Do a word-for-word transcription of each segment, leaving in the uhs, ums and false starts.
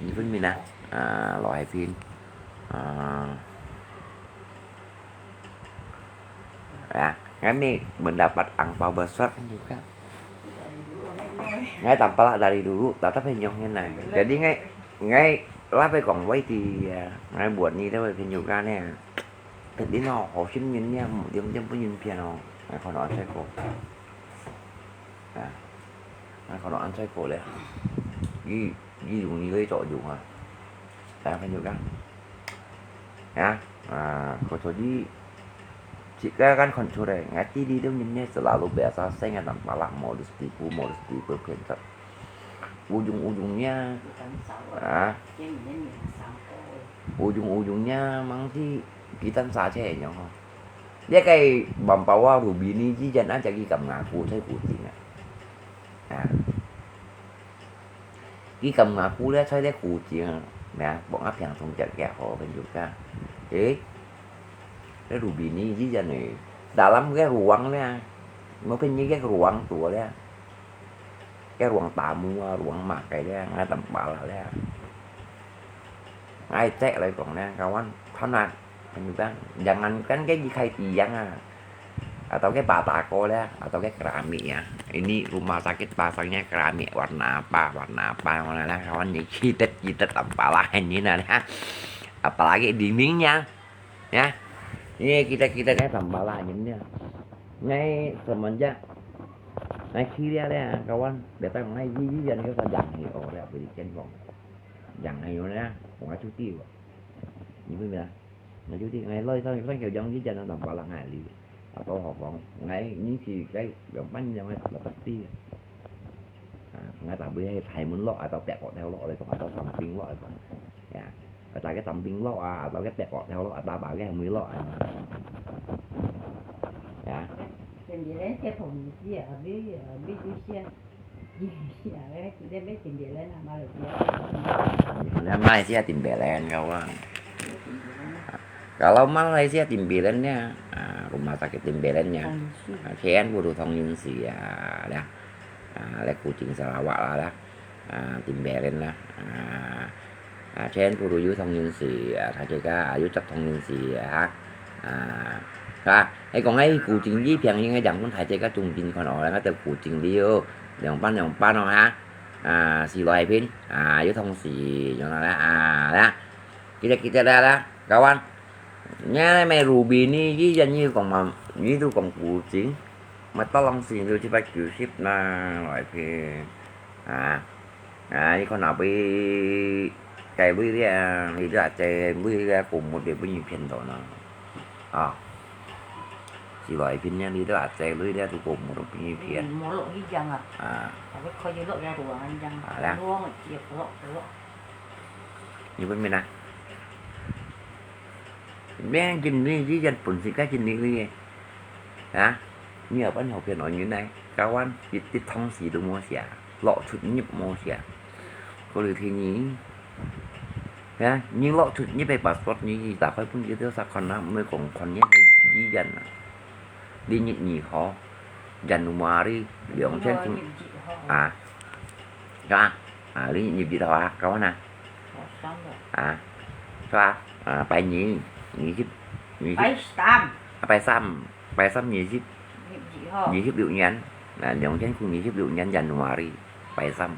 你分明啊，啊，老海边，啊。 Ya, ngai mi mendapat angpau besar kan juga. Ngai tampalak dari dulu, tetap nyong ngenai. Jadi ngai, ngai, lah pai kong wai ti ya, ngai buat ni dah pai pin juga ni. Tadi no, ho sim nyen ni, mu diam diam pun nyen pian no. Ngai kono an sai ko. Ya. Ngai kono an sai ko le. Yi, yi dùng ni cái chỗ dùng à. Ngai pin juga. Ya, à, có chỗ đi. Chỉ cái căn còn chỗ đây, ngay tí đi đâu nhìn nhé, selalu biasa saya nggak nampak lah, modus tipu, modus tipu, prinsip. Ujung-ujungnya, à, ujung-ujungnya mang si kita saja yang ho. Dia kayak bambawa Rubini ji jan aja ki kam ngaku saya kucing ah. Nah. Ki kam ngaku le, saya le kucing ah. Nah, bok ngap yang sung jak ya ho kan juga. Eh, le Rubini ji jan eh. Dalam ke ruang le, mungkin ni ke ruang tua le. Cái ruang tamu, ruang makai le, ngai tampalak le. Ngai cek lai kong le, kawan, thon ah, kan juga. Jangan kan cái gì khai tiang à. Atau cái batako le, atau cái keramik ya. Ini rumah sakit pasangnya keramik warna apa, warna apa, mana lah kawan ni, kita, kita tampalak ini nah. Apalagi dindingnya, ya. Ini kita, kita kan tampalak ini. Ngai semenjak ngai kiri le, kawan, datang ngai ji ji jan ke sa jang hi o le, beri ken kong. Jang hi o le, ngai cuti ko. Ni pun bila, ngai cuti, ngai loi sa, sa kêu jang ji jan tampalak ngai li. 啊，到何況，𠊎呢時該兩班樣个六百四啊，啊，𠊎打尾係大門落啊，到北角頭落來講，啊，到三兵落來講，呀，啊，打个三兵落啊，到个北角頭落啊，打把个後尾落啊，呀。Sendiri dia polisi, habis, habis usia. Usia, eh, dia ambil timbalan lah, Malaysia. Malaysia timbalan kau ah. Kalau Malaysia timbalan dia, ah, rumah sakit timbalan dia. K N butuh thông nhân sĩ啊，啦，啊，來Kuching Sarawak啦，啦，啊，timbalan啦，啊，啊，全部都有通訊事啊，大家啊，有接通訊事啊，啊，啊，係講該Kuching這片應該兩分大家中間看哦，該就Kuching了，兩班兩班哦哈，啊，四來片啊，有通訊，有啦啊啦，kita kita啦啦，kawan。Nya meh Rubini，以前你講嘛，你都講Kuching，嘛到浪時就七百九十啦，來片啊。 啊，你看若位該位咧，你都阿姐位咧，古墓都分人騙到呢。啊，是來片呢，你都阿姐位咧，都古墓都分人騙。嗯，無落去樣啊。啊。Tapi可以落了，落啊，樣。啊，啦。落，落，落。你分明啊？ Meh今日以前本身个今日个，啊，你又分後邊來人呢，kawan，一，一通訊都無寫，落出入無寫。過了天呢，啊，你落出入个password，你打開分佢兜儕看啊，毋係講看你个語言啊。你日二號，January，兩千，啊，啊，你日二號啊，kawan啊？啊，係吧？啊，拜二，二十，二十，拜三。啊，拜三，拜三二十，二十六年，啊，兩千空二十六年January，拜三。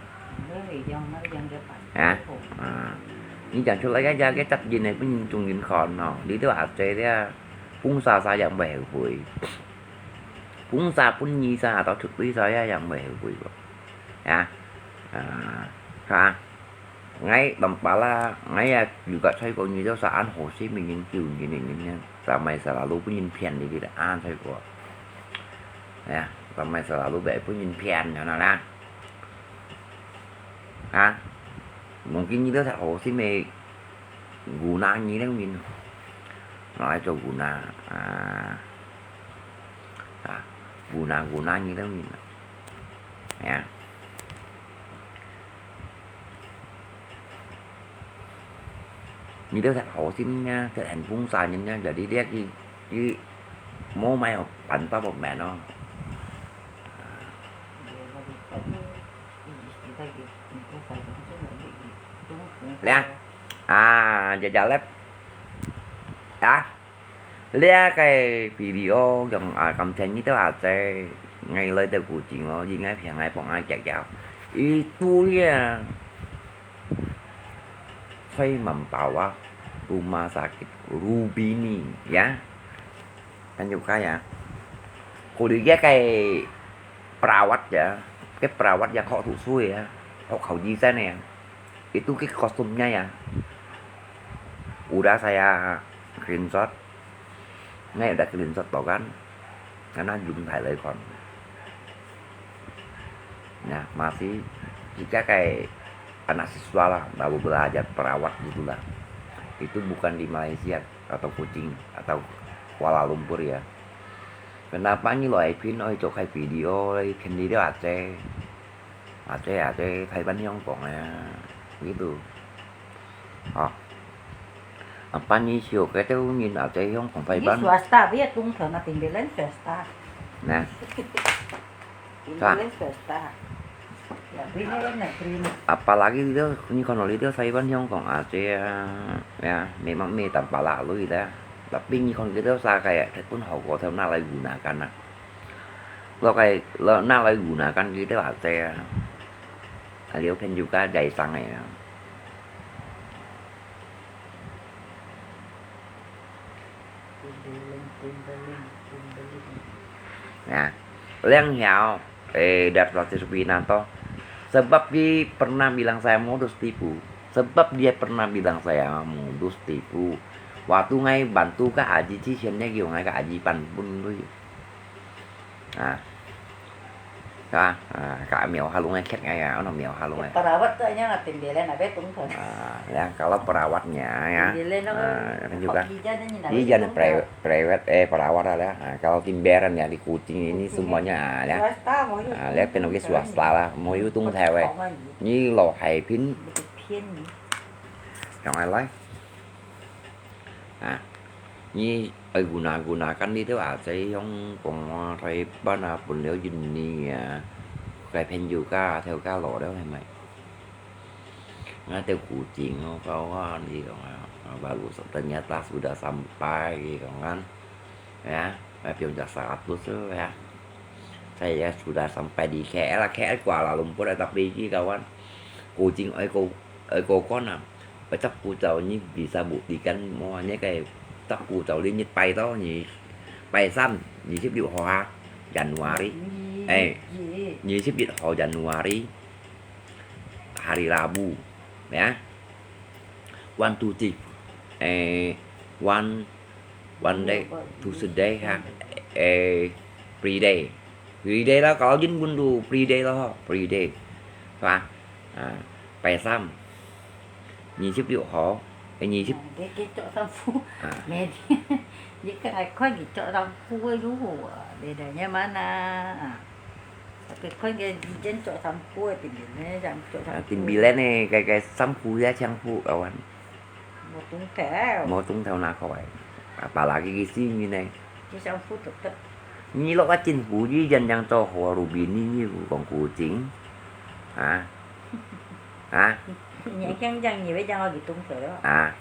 啊，啊，你講出來个，這个責任呢，分中人看咯，你都阿姐了，分儕儕也毋會後悔，分儕分你儕，到出對儕也，也毋會後悔个，啊，啊，係吧？ 𠊎Tampalak，𠊎也有个在過，你兜儕恁好心个人，救人个人呢，damai selalu分人騙你个啦，恁在過。哎呀，damai selalu分人騙，你知道啦？啊，mungkin你兜儕好心个guna你兜人，拿來做guna，啊，啊，guna，guna你兜人，哎呀。 你兜好心呢，就很風沙人呢，jadi dia佢，佢無買辦法無免咯。來啊，啊，姐姐咧，啊。 這个video用啊，感謝你兜阿姐，𠊎來到古晉哦，應該平安放啊遽遽。Itu ya，在Mempawah rumah sakit Rubini ya，朋友家呀。Kulit dia个perawat ya，个perawat ya，學讀書呀，學考醫生呀。Itu个kostumnya ya。Udah saya screenshot。 Ngai ada screenshot to kan, karena zoom thai lei kon. Nah, masih jika kayak anak siswa lah, baru belajar perawat gitulah. Itu bukan di Malaysia atau Kuching atau Kuala Lumpur ya. Kenapa ni lo ai pin oi chụp hai video lei pin đi đó à? Ache, ache, Thái Văn Hiông kong à, gitu. Ơ. Apa ni siu cái têu nhìn ache Hiông kong Thái Văn. Ini swasta, dia tung thơ na tinggalan swasta. Nah. Tinggalan swasta. Ya, bini kan negeri. Apalagi dia, ni kon oli dia Thái Văn Hiông kong ache, ya, memang me tanpa lalu dah. Tapi ni kon kita sa kayak pun hau ko thơm na lai gunakan na. Lo kai, lo na lai gunakan kita ache. Aliu phen juga jai sang ya. Ya. Liang Hiao, eh, dat roti sepina to. Sebab dia pernah bilang saya modus tipu. Sebab dia pernah bilang saya modus tipu. Waktu ngai bantu ka aji, ci sian dia kiu ngai ka aji pan pun tu. 啊，係吧？啊，該描下弄个，刻个啊，ono描下弄个。Perawat tu nya lah, pembelan apa tungkol. Ah, ya, kalau perawatnya ya. Pembelan apa? Ah, kan juga. Kok ijan ni nak. Ijan itung perawat, eh, perawat lah. Ah, kalau timbelan ya di Kuching ini semuanya, ah, ya. Swasta mo yun. Ah, lihat penoki swasta lah, mo yun tung thai wei. Ni lo hai pin. Pin ni. Yang ai lai. Ah, ni ai guna-guna kan ni tu ah, saya yang kong rai ban ah pun liu yin ni ah. Kai pen yu ka, theo ka lo liu hai mai. Nga theo Kuching, kawan ni dong ah, baru ternyata sudah sampai gitu kan. Ya, lebih udah seratus tu ya. Saya sudah sampai di K L, K L Kuala Lumpur, tapi ini kawan, Kuching ai ko, ai ko kon ah. Ai tak ku tau ni bisa buktikan, mo ni kai tak ku tau ni, ni pai to ni, pai sam, ni sip yu ho ha, Januari. Eh, ni sip yu ho Januari. Hari Rabu, ya. One, two, three. Eh, one, one day, Tuesday ha. Eh, free day. Free day lah, kalau jin pun tu free day lah, free day. Phải không? À, pai sam. Ni sip yu ho. Eh, ni sip. Cái, cái chỗ Sam Phú. À. Mẹ đi. Cái này coi cái chỗ Sam Phú ấy, lũ hổ ở đây, đây nhá, mà nè. À. Tapi kon ke ijen cok Sam Phú, eh, timbilan ne, jang cok Sam Phú. Ah, timbilan ne, kai, kai Sam Phú ya, Chang Phú, kawan. Mo tung thau. Mo tung thau na koi. Apalagi ki si ni ne. Ki Sam Phú tuk tuk. Ni lo ka Chin Phú ji jan yang to ho Rubini ni ku kong Kuching. Ha? Ha? Ni keng jang ni wei jang lo ki tung thau lo. Ha?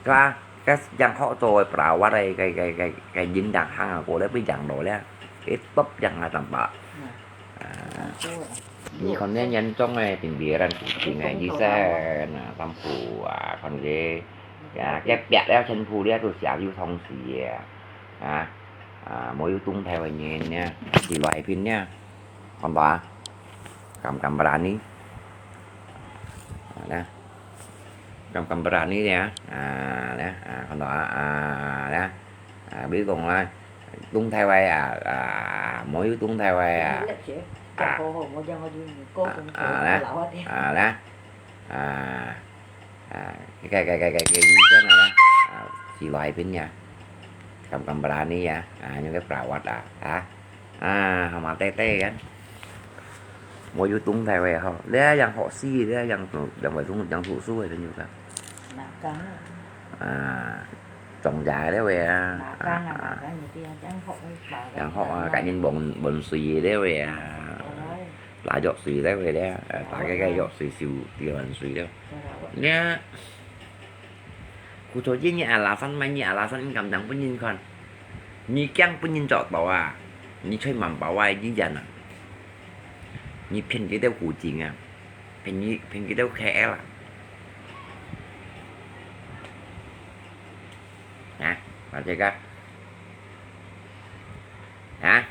Ka, ka yang hok to perawat ai, kai, kai, kai, kai jin dang hang ko le pi yang lo le. Ke top yang a tam ba. Nah. Ah. Aku. Ni kon ne nyan tong ai, pin biaran Kuching ai, ji san, ah, Sam Phú, ah, kon ke. Ya, ke piak le Chin Phú le tu sia yu thong si ya. Ah. Ah, mo yu tung thai wai nyen ya. Di wai pin ya. Kon ba. Kam, kam berani. Ah, nah. Kam, kam berani ya. Ah, nah. Ah, kon ba. Ah, nah. À, ví dụ là tung thai wai à, à, mo yu tung thai wai à. À, à, đó. À, đó. À, à, cái, cái, cái, cái, cái, cái, cái, cái, cái, cái, cái, cái, cái, cái, cái, cái, cái, cái, à, chỉ loại bên nhà. Kam, kam berani ya. À, những cái perawat à. Hả? À, hả mà tê tê kan. Mo yu tung thai wai ho. Lẽ yang ho si, lẽ yang tu, yang wai tung, yang tu su wai tu kan. Nà kang. À, trồng dài đấy wai à. Nà kang à, nà kang nhiều khi yang ho, yang ho à, cả nhân bọn, bọn suy đấy wai à. Lá dọc suy đấy wai đấy. À, lá cái, cái dọc suy siu, thì bọn suy đấy. Nha. Ku cho ji ni alasan mai ni alasan in kam dang pun yin kon. Ni kiang pun yin cho tau à. Ni choi mam bao ai ji jan à. Ni phiên cái têu Kuching à. Phiên ni, phiên cái têu K L à. Hả? Bảo chơi ka. Hả?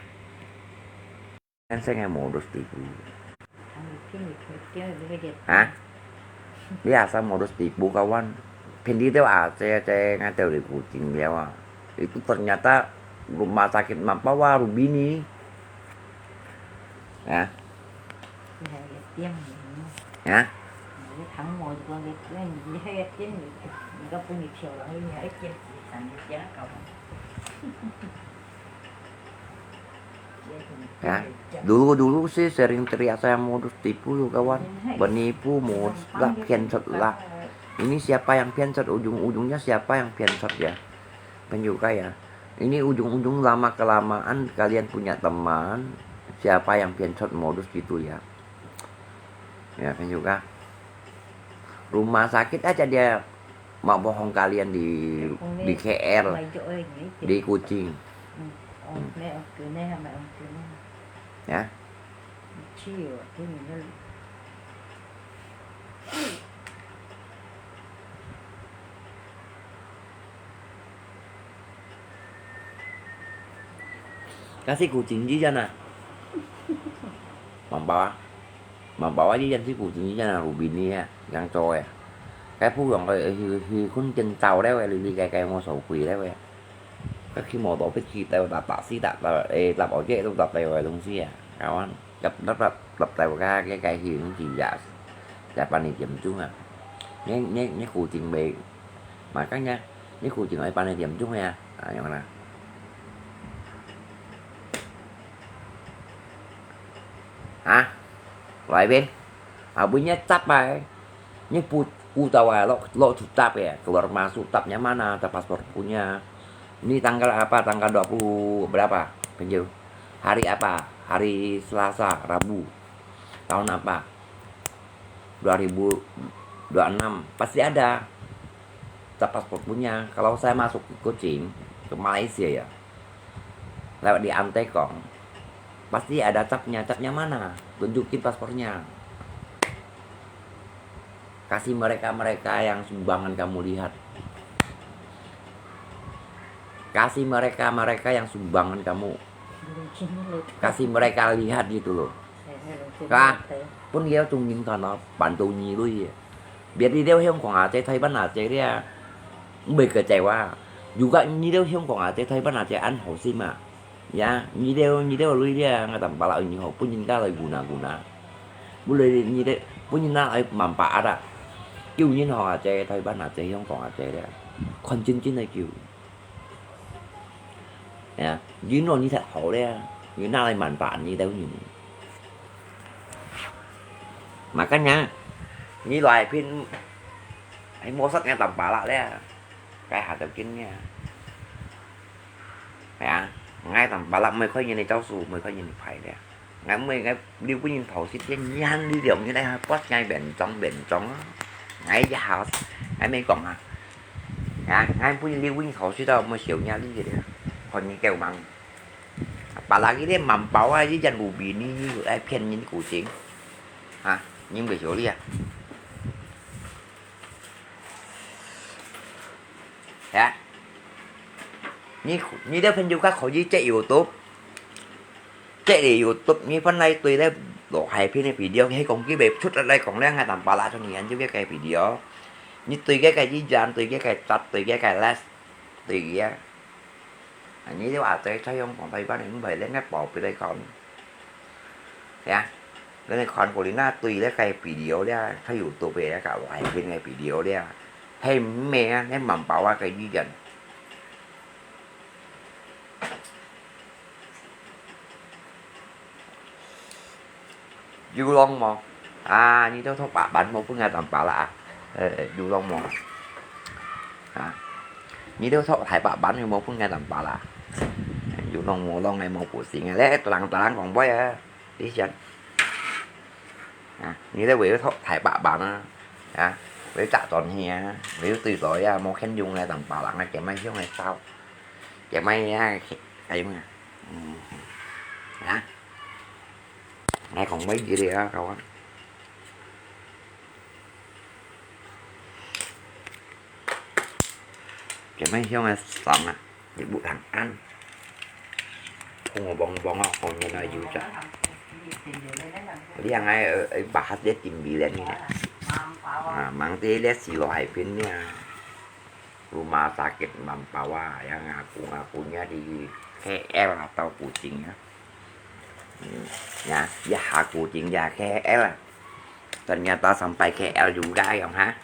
Kan sing ai modus tipu. Ha? Biasa modus tipu kawan. Pindi têu Aceh, Aceh ngatêu di Kuching liao ah. Itu ternyata rumah sakit Mempawah Rubini. Ha? Ha? Ya, dulu-dulu sih sering teriak saya modus tipu tuh kawan. Penipu modus lah, piansot lah. Ini siapa yang piansot, ujung-ujungnya siapa yang piansot ya? Kan juga ya. Ini ujung-ujung lama kelamaan kalian punya teman, siapa yang piansot modus gitu ya. Ya, kan juga. Rumah sakit aja dia mau bohong kalian di, di K L, di Kuching. Hmm. Ya. Kasi Kuching ji jan ah. Mempawah. Mempawah ji jan si Kuching ji jan ah, Rubini ah, yang cho ah. Cái Phú Dòng cái hi, hi khun chân tàu đấy vậy, li li cái cái mua sầu quỷ đấy vậy. 佢騎摩托飛機到搭巴士搭到，誒，搭火車都搭到个東西啊，kawan，搭搭搭搭到个个个去東西也，也半夜點鐘啊。你你你固定未？Makanya，你固定愛半夜點鐘个啊，啊，樣啦。啊，來邊，啊，punya cap啊，你不 Ku tahu ah, lo, lo tutap ya, keluar masuk tapnya mana, ada paspor punya. Ini tanggal apa, tanggal dua puluh berapa, Penyu? Hari apa? Hari Selasa, Rabu. Tahun apa? Dua ribu dua enam. Pasti ada cap paspor punya. Kalau saya masuk ke Kuching, ke Malaysia ya, lewat di Antekong, pasti ada capnya. Capnya mana? Tunjukin paspornya. Kasih mereka-mereka yang sumbangan kamu lihat. Kasih mereka-mereka yang sumbangan kamu. Kasih mereka lihat gitu loh. Kah, pun dia tungin kana bantu nyi lui. Biar dia Hong Kong aja, Taiwan aja dia. Mbe kecewa. Juga nyi dia Hong Kong aja, Taiwan aja an hosima. Ya, nyi dia, nyi dia lui dia, ngai tampala nyi ho, pun nyi ka lai guna-guna. Boleh nyi dia, pun nyi na lai manfaat ah. Kiu nyi ho aja, Taiwan aja, Hong Kong aja dia. Kon chin chin lai kiu. Ya, you know nyi that ho dia, nyi na lai manfaat nyi dia nyi. Makanya, nyi lai pin, ai mosat ngai tampala dia. Cái hạt đầu kinh nha. Phải à? Ngay tầm bà lắc mười khối nhìn này cháu xù, mười khối nhìn phải đấy. Ngay mười ngay liu bún nhìn thầu xít thế nhăn đi điểm như đây ha, quát ngay bền trống, bền trống á. Ngay giá hảo, ngay mấy cổng à. Hả? Ngay bún nhìn liu bún nhìn thầu xít đâu, mười triệu nha, lý gì đấy. Còn những kẹo mặn. Bà lắc cái đấy mắm bảo á, với dân bù bì ní, với ai phiền nhìn củ chính. Hả? Nhưng bị số đi à? Hả? Nyi, nyi đứa phun yu kha khó dí check YouTube. Check đi YouTube, nyi phun này tùy đấy, lộc hại phi này video, hay còn cái bếp chút ở đây còn lẽ ngay tầm bà lạ cho nyi ăn chứ cái cái video. Nyi tùy cái cái dí dàn, tùy cái cái tắt, tùy cái cái less, tùy cái. Nyi đứa à, tới thấy không, còn thấy bác này cũng vậy, lẽ ngay bỏ phi đây còn. Ya, leh nè khon kô lin na tui leh kai video leh, thai YouTube leh, ka wai pin ngai video leh. Thai mè, nè mắm pau a kai yu yan. Yu long mò? A, nyi têu thok pah panh mò phun ngai tăm pah la. Ê, ê, yu long mò? A, nyi têu thok thai pah panh mò phun ngai tăm pah la. Yu long mò long ngai mò pù sing leh, tarang tarang kong boi a. Lý do. À, nyi leh wei thok thai pah panh a. À, wei chak chon hi a, wei tui loi a, mò khen yung leh tăm pah lăng a, kẻ mai hiong leh sao. Kẻ mai a, ai yung a. Ừm. Hả? Ai còn mấy gì đi á, cậu á. Kẻ mai hiong leh sao a. Di bu thang an. Thong bong bong a, hong nyan a yu cha. Liang ai, ê, ê, bahas dia tim bi len ni. A, mang ti lia si lo hai pin ni a. Rumah sakit Mempawah, ya ngaku-ngakunya di K L atau Kuching ya. Hmm, ya, ya ha Kuching ya K L. Ternyata sampai K L juga, ya, ha.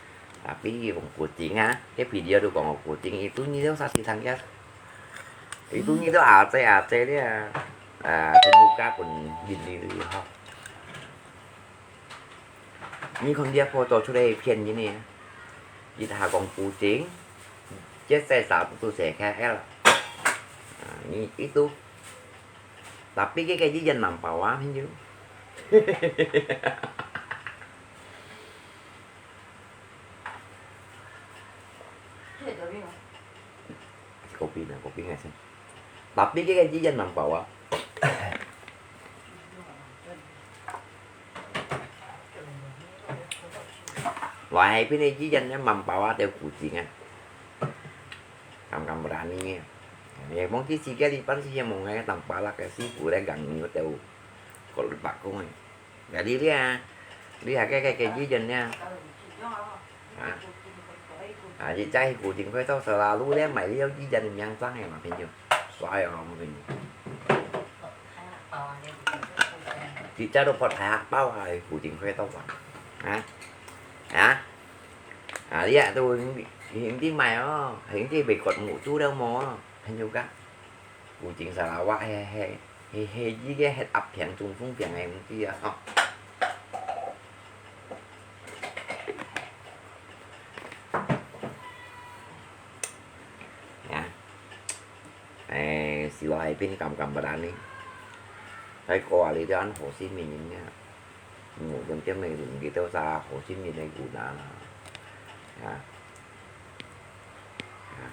Tapi wong Kuching, ha, cái video tu kong Kuching itu nyi deu sa si thang ya. Itu nyi deu Aceh, Aceh dia. À, cái buka pun gini dia, ha. Nyi kon dia photo chu leh phiên nyi ni. Kita ha kong Kuching. Chết xe sao tu xe K L. À, nyi itu. Tapi cái cái gì dân Mempawah hin chứ. Kopi na, kopi ngai sen. Tapi cái cái gì dân Mempawah. Wah, hai pin ni gì dân Mempawah têu Kuching a. Kam kam berani. Ya, mong ti si cái đi pan si ya mong ngai tăm pah lak cái si bu leh gang nyu têu. Kol bak kong. Jadi dia, dia cái cái cái gì dân nha. À. 啊，一隻去古晉快到selalu咧買這一隻个名稱个嘛，朋友。所以哦，我跟你，一隻都發大包啊，古晉快到啊。啊？啊？啊，你啊，都肯定買哦，肯定被割目珠了無哦，朋友講。 古晉Sarawak係，係，係，係，這個血壓病、中風病个毋知啊，吼。啊，哎，sila hai pin kam kam berani。Saya kuali tu an hosim ini ya. Mungkin dia mengidong kita sa hosim ini guna lah. Ya. Ya.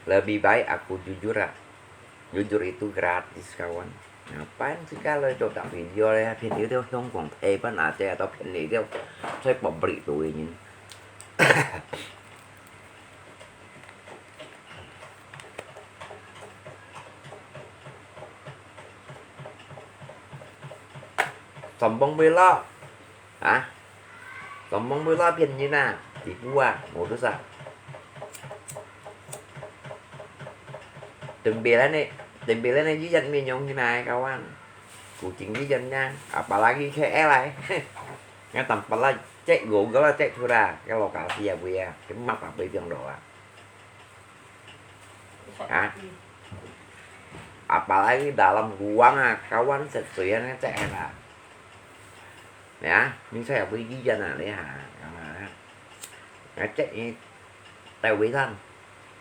Lebih baik aku jujur ah. Jujur itu gratis, kawan. Ngapain sih kalau itu tak video ya, video itu Hong Kong, eh, pan aja atau pan itu, saya public tu ini. Sombong bela. Ha? Sombong bela pian nyin ah, tipu ah, modus ah. Tempelan ni, tempelan ni jijan minyon hinai kawan. Kucing jijan nya, apalagi K L ai. Nga tempat lah, cek Google lah, cek tu lah, ke lokasi ah, bui ah, ke map ah, bui biang doa. Ha? Apalagi dalam ruang ah, kawan sesuai cek lah. Ya, misal ya bui jijan ah, lihat. Ngecek ni, tai wisan.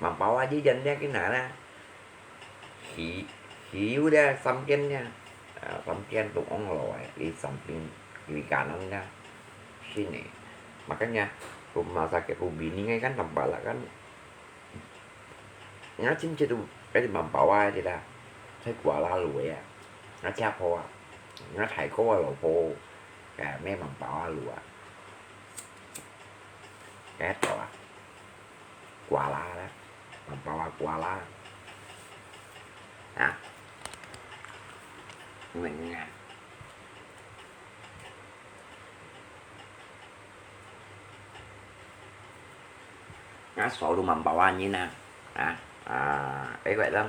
Mambawa jijan dia kena lah. Hi, hiu dia sampian dia. Ah, sampian tu ong loi, di samping kiri kanan dia. Sini. Makanya, rumah sakit Rubini kan tempat lah kan. Nga chính trị tu, cái gì mà bảo ai thì là, thấy quả lá lụi à. Nga chia phô à. Nga thấy có lẩu phô, cái mấy mà bảo ai lụi à. Cái đó à. Quả lá đó. Mà bảo ai quả lá. À. Mình nghe. Nga selalu mambawa nyin ah. Ah, ah, eh, kuat lang.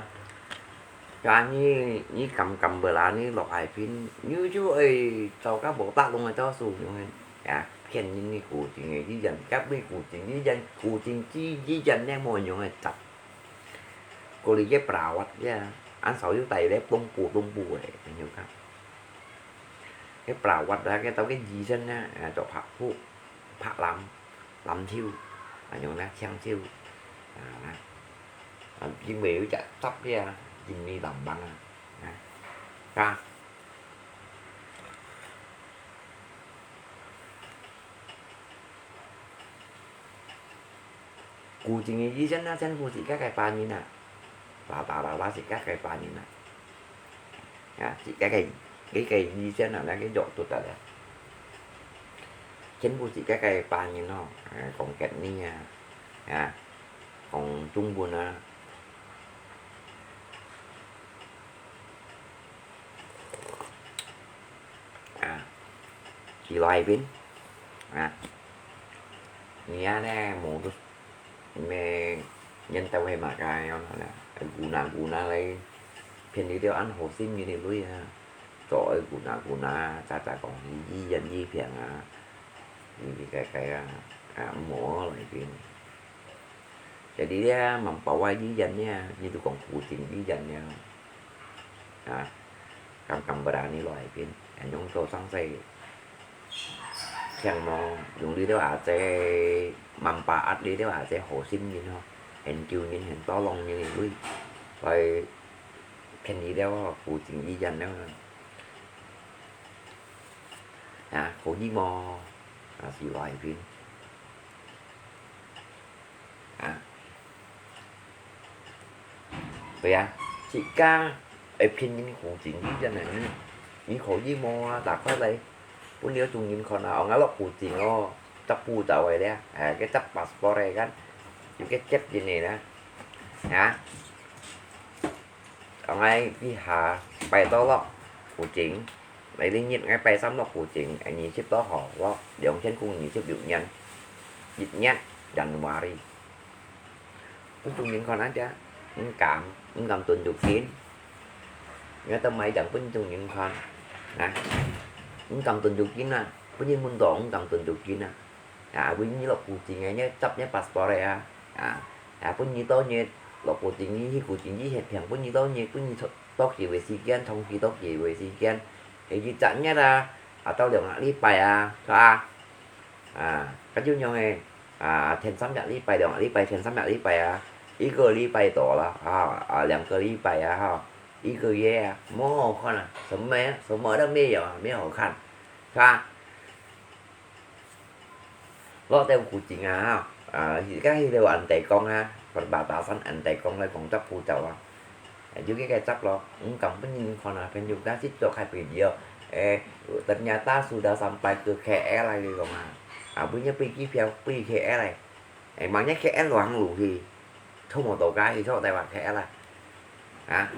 Ka ni, ni kam kam bela ni lok hai pin, ni ju eh, tau ka bo tak long ai tau su ni. Ya, phian nyin ni kucing eh, jijan, kap ni kucing, jijan, kucing ji, jijan neng mo nyong eh, tap. Ko li ye perawat ya, an sau yu tai le plong pu, plong pu eh, ni ka. Cái perawat đó, cái tao cái di dân á, à, cho Phật Phu, Phật Lâm, Lâm Thiêu, à, nhung nè, Thiang Thiêu, à, nè. À, chính vì cái chặt tóc kia, chính vì làm bằng à, nè. À. Kucing ni dân á, dân Kucing cái cái pa ni nè. Rata-rata chỉ các cái pa ni nè. Ya, chỉ các cái, cái, cái di dân á, là cái dọc tụt à. Dân Kucing chỉ các cái pa ni nó, à, còn kẹt ni à. Ya, còn Trung Quốc à. À, chỉ loại pin. À. Nia nè, mô tu mê nhân tau he mà cái nó nè. Guna guna lấy. Phiên đi tiêu ăn hồ sim như này lui ha. Cho ấy guna guna, cha cha còn gì gì dân gì phiền à. Gì gì cái cái à. À, mô loại pin. Jadi dia mambawa jijan nia, ni tu kong kucing jijan nia. Ha, kam kam berani lo ai pin, anyong to sang sai. Siang mo, yung di deu aje, manfaat di deu aje, ho sim nyin ho, hen kiu nyin, hen tolong nyin lui. Lai, phian di deu ho, kucing jijan deu. Ha, ko yi mo, ha, si lo ai pin. À. Vậy à, chị ca, ê, phiên nhân khu chính đi dân này, nhân khu gì mà đã khoa đây. Bún liêu chung nhân khu nào, ông ấy lọc khu chính lo, chấp bu tàu vậy đấy, à, cái chấp passport này kan, những cái chấp gì này đó. Hả? Ông ấy đi hà, bay đó lọc, khu chính. Lấy đi nhiệt ngay bay xăm lọc khu chính, anh nhìn xếp đó hỏ lọc, để ông chân cung nhìn xếp điều nhân. 一月，January。分眾人看啊，這，毋敢，毋敢動足緊。𠊎兜買定分眾人看，啊，毋敢動足緊啊，分人問到，毋敢動足緊啊。啊，分你落古晉个，你執你passport个啊，啊，啊，分你到你落古晉，你去古晉，你先平分你到你，分你到，到幾位時間，通知到幾位時間，係一隻月啊，啊，到兩個禮拜啊，係吧？啊，該就樣个，啊，前三個禮拜，兩個禮拜，前三個禮拜啊，一個禮拜多了，啊，啊，兩個禮拜啊，哈，一個月啊，無好看啊，什麼，什麼都沒有啊，沒有好看，是吧？落到古晉啊，哈，啊，而家佢兜恁樣講啊，perbatasan恁樣講來講執護照啊，就該个執咯，毋敢分人看啊，朋友家，直接開video，誒，ternyata sudah sampai ke K L來，佢講啊，啊，分人買機票飛K L來，誒，萬一K L落行路去，坐摩托車去坐台灣K L來，啊。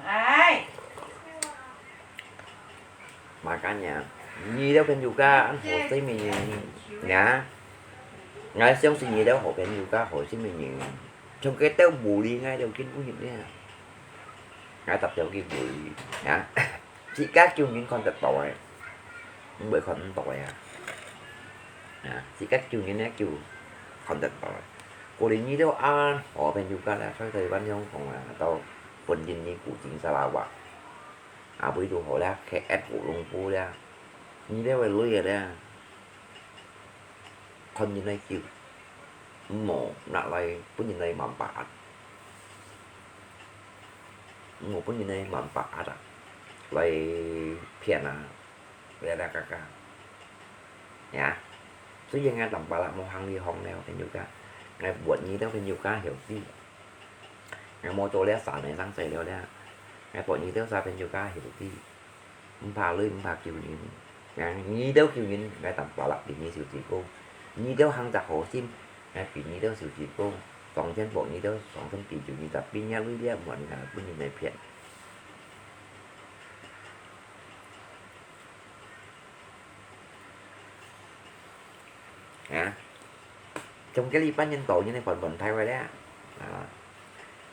哎。Makanya，你兜朋友家恁好心个人，呀，𠊎相信你兜好朋友家好心个人，像佢兜無理，𠊎兜見毋入呢。𠊎搭條佢無理，呀。 自家救人看得到个，毋會看毋到个啊。啊，自家救人个救看得到个。過年你兜啊，好朋友家啦，在台灣香港啊，到本地你古晉Sarawak，啊，位都好啦，K L、Kuala Lumpur啦，你兜个鐳个啦。 看人來救，毋好拿來分人來manfaat，毋好分人來manfaat啊，來騙啊，來來嘎嘎。呀，雖然𠊎Tampalak無行這行了，朋友家，𠊎問你兜朋友家曉知，𠊎無做這生意生死了了，𠊎問你兜儕朋友家曉知。 毋怕鐳，毋怕救人。啊，你兜救人，𠊎Tampalak比你受罪過。你兜行隻好心，𠊎比你兜受罪過。上天保你兜，上天庇佑你，tapi若鐳這無人家分人來騙。啊？ 像該禮拜人到人个本本太壞了。啊，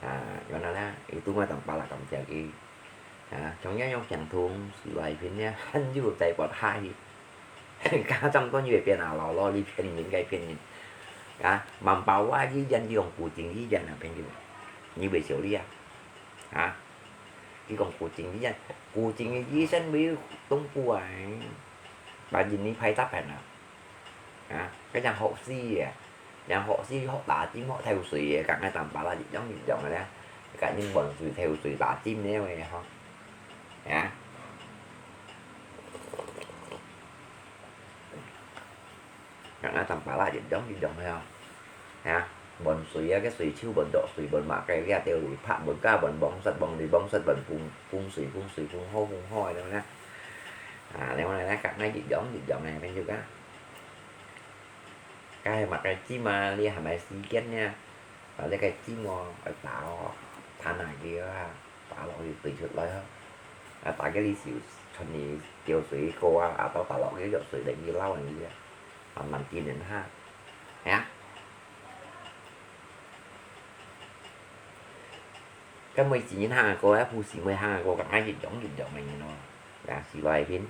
啊，原來啦，itu𠊎Tampalak感謝佢。啊，像樣樣行動，是來騙呢，還有在發下去。家長都以為騙啊，老老你騙人，該騙人。啊，manpower醫院，你用古晉醫院啊，朋友，你會曉得啊？啊，你講古晉醫院，古晉个醫生會東部啊，把人你派大盤啊。 啊，該樣學士个，樣學士學打針學透水个，同𠊎Tampalak一樣一樣个咧，同人問水透水打針了个吼。啊，同𠊎Tampalak一樣一樣个哦。啊，問水啊，該水手問著水，問麼个，這兜來拍，問家，問網室，問你網室，問風，風水，風水，風好，風好个，對不對？啊，另外呢，同𠊎一樣一樣个，朋友家。 該係麼个針啊？你係麼个時間呢？啊，這个針哦，愛打哦，打哪个啊？打落去對出來哦。啊，打个你手，像你吊水个啊，啊，到打落去藥水來去撈人个啊，慢慢滴人哈。係啊。該每一日行个過，啊，不時每行个過，同𠊎一樣一樣个人咯，也是來片。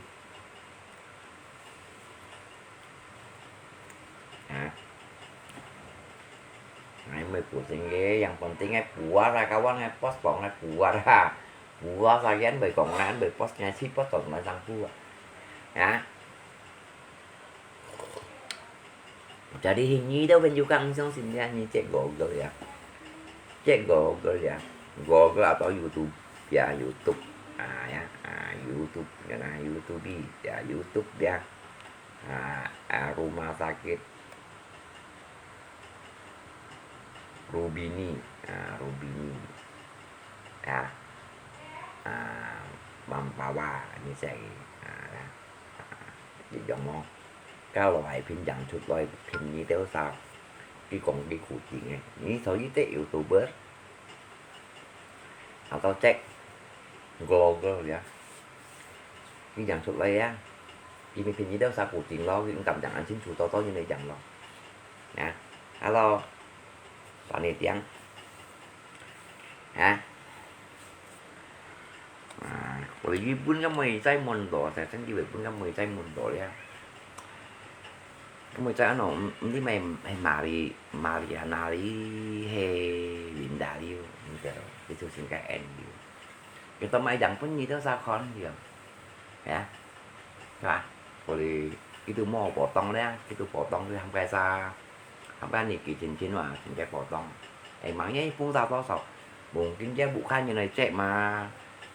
啊，𠊎毋會古晉个，yang penting𠊎puasa，kawan，𠊎puasa，𠊎puasa。Puasa，𠊎毋會講，𠊎毋會puasa，𠊎去puasa，𠊎上puasa。啊，jadi你兜朋友家毋相信个，你check Google呀，check Google呀，Google atau YouTube呀，YouTube，啊呀，啊，YouTube，原來YouTube呀，YouTube呀。 啊，啊，rumah sakit Rubini，啊，Rubini，啊，啊，Mempawah，你寫个，啊，啊，一樣無？該老係拼樣出來，便宜兜儕，佢講佢苦情个，你所以這YouTuber，啊，到這，Google呀，佢樣出來呀，佢咪便宜兜儕苦情咯，佢毋敢樣恁清楚，多多人來樣咯。啊，hello，打你電。啊？ 啊，我日本个妹在問到，在真以為日本个妹在問到了。个妹在安到，毋，毋知咩，係馬里，馬里亞納里，係Linda了，毋知，佢就先个N了。佢都買樣本你都啥看了，係啊？係吧？我哋呢度無波動咧，呢度波動佢喊該啥？喊該你幾千千哇，真个波動。哎，忙嘢一步到多少？ Mungkin dia bukan yang lecek mah.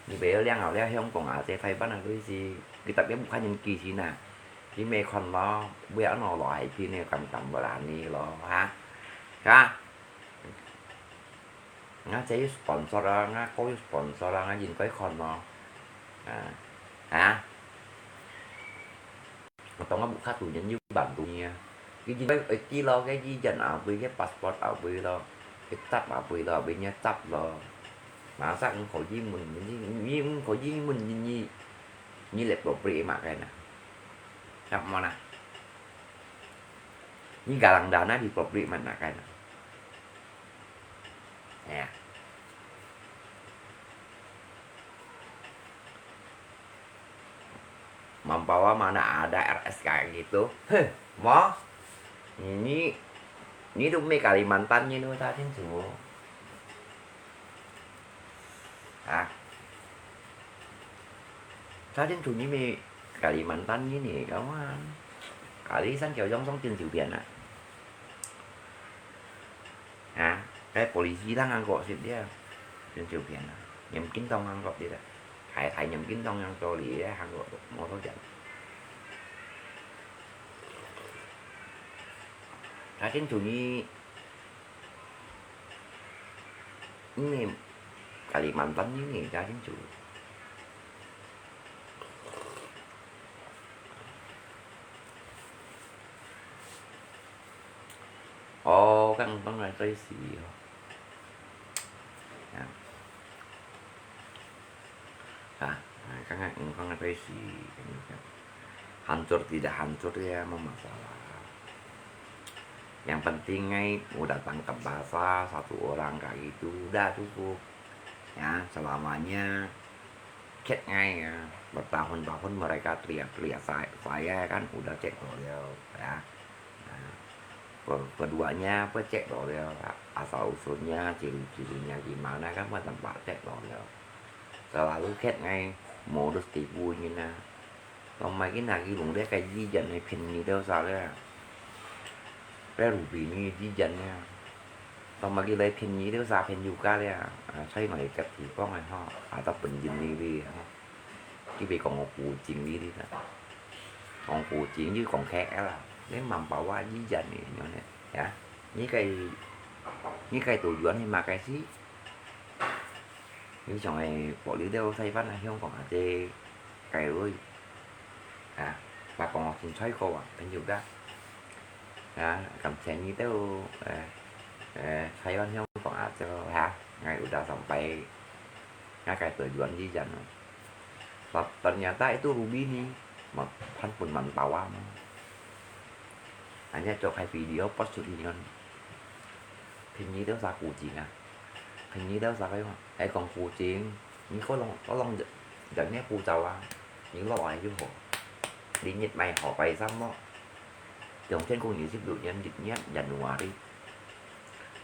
Ni bèo liang au liang Hong Kong à, cek Taiwan à, lui si. Kita dia bukan yang ki Cina. Ki me kon lo, bia no lo hai pi ne kam kam berani lo, ha? Ha? Nga cek yu sponsor à, nga ko yu sponsor à, nga yin koi kon lo. Ha? Ha? Tong a bukha tu nyan yu ban tu nia. Ki jin bai oi ti lo, cái di dân ở bên, cái passport ở bên lo, cái tap ở bên lo, bên nia tap lo. Mà sao không có gì mình, mình, mình không có gì mình, mình, mình, mình lệ bỏ bri mà cái nè. Sao mà nè? Ni galang dana di bỏ bri mà nè cái nè. Ya. Mempawah mana ada R S K gitu. Heh, mo? Ini, ini tuh mi Kalimantan ini tuh tadi tuh. Ah. Tadi tuh ini mi Kalimantan ini, kawan. Kali san kau jong song tin siu bian ah. Ha, cái polisi đang ăn gọt xịt đi à. Trên siêu phiền à. Nhắm kính tông ăn gọt đi à. Thái Thái nhắm kính tông ăn cho lý đấy, ăn gọt mô tô chẳng. Thái trên chủ nhi, nhi, Kalimantan nhi nhi, Thái trên chủ. Ồ, các ông có ngày tới xì hả? Dạ. Hả? À, các ông có ngày tới xì. Hancur tidak hancur ya, mau masalah. Yang penting ngai udah tangkap basah satu orang kayak gitu, udah cukup. Ya, selamanya. Khét ngai, ya. Bertahun-tahun mereka teriak-teriak saya, saya kan udah cek loyal, ya. Nah, ke-, keduanya apa cek loyal, asal usulnya, ciri-cirinya gimana kan, bukan tempat cek loyal. Selalu khét ngai modus tipu ini nah. Tong mai kí nà kí lùng liá ke di dân này phiền nyi têu sa liá. Liá rù bì nyi di dân liá. Tong mai kí lai phiền nyi têu sa phiền yu ka liá. À, sai ngòi kẹt thì pong ai hò. À, tao bần dân nyi li hò. Kí bì kong ngò kù ching li li ta. Kong kù ching yu kong khẹk á la. Liá mắm páo wa di dân nyi nyo nè. Ya. Nyi cái, nyi cái tổ yuan hi mà cái xí. Yu chong ai bỏ liu têu sai văn hiong kong à chê. Cái ơi. À, và còn học sinh xoay cô à, anh Dũng đó. À, cảm thấy như têu, ờ, ờ, xoay văn hiong kong à chê hả? Ngày ủa đã sampai, ngay cái tờ yuan di dân. Và ternyata itu Ruby ni, mà thân phận mặn tàu á mà. Anh nhớ cho khai video post sụt đi ngon. Phiền nhi têu sa kù ching à. Phiền nhi têu sa cái mà. Ai còn kù ching. Nyi có lòng, có lòng giận, giận nhé kù chào à. Nyi lo ai chứ hổ. Đi nhịt mày hổ bay xăm mó. Trong trên kù nhi xếp đủ nhân dịch nhé, January.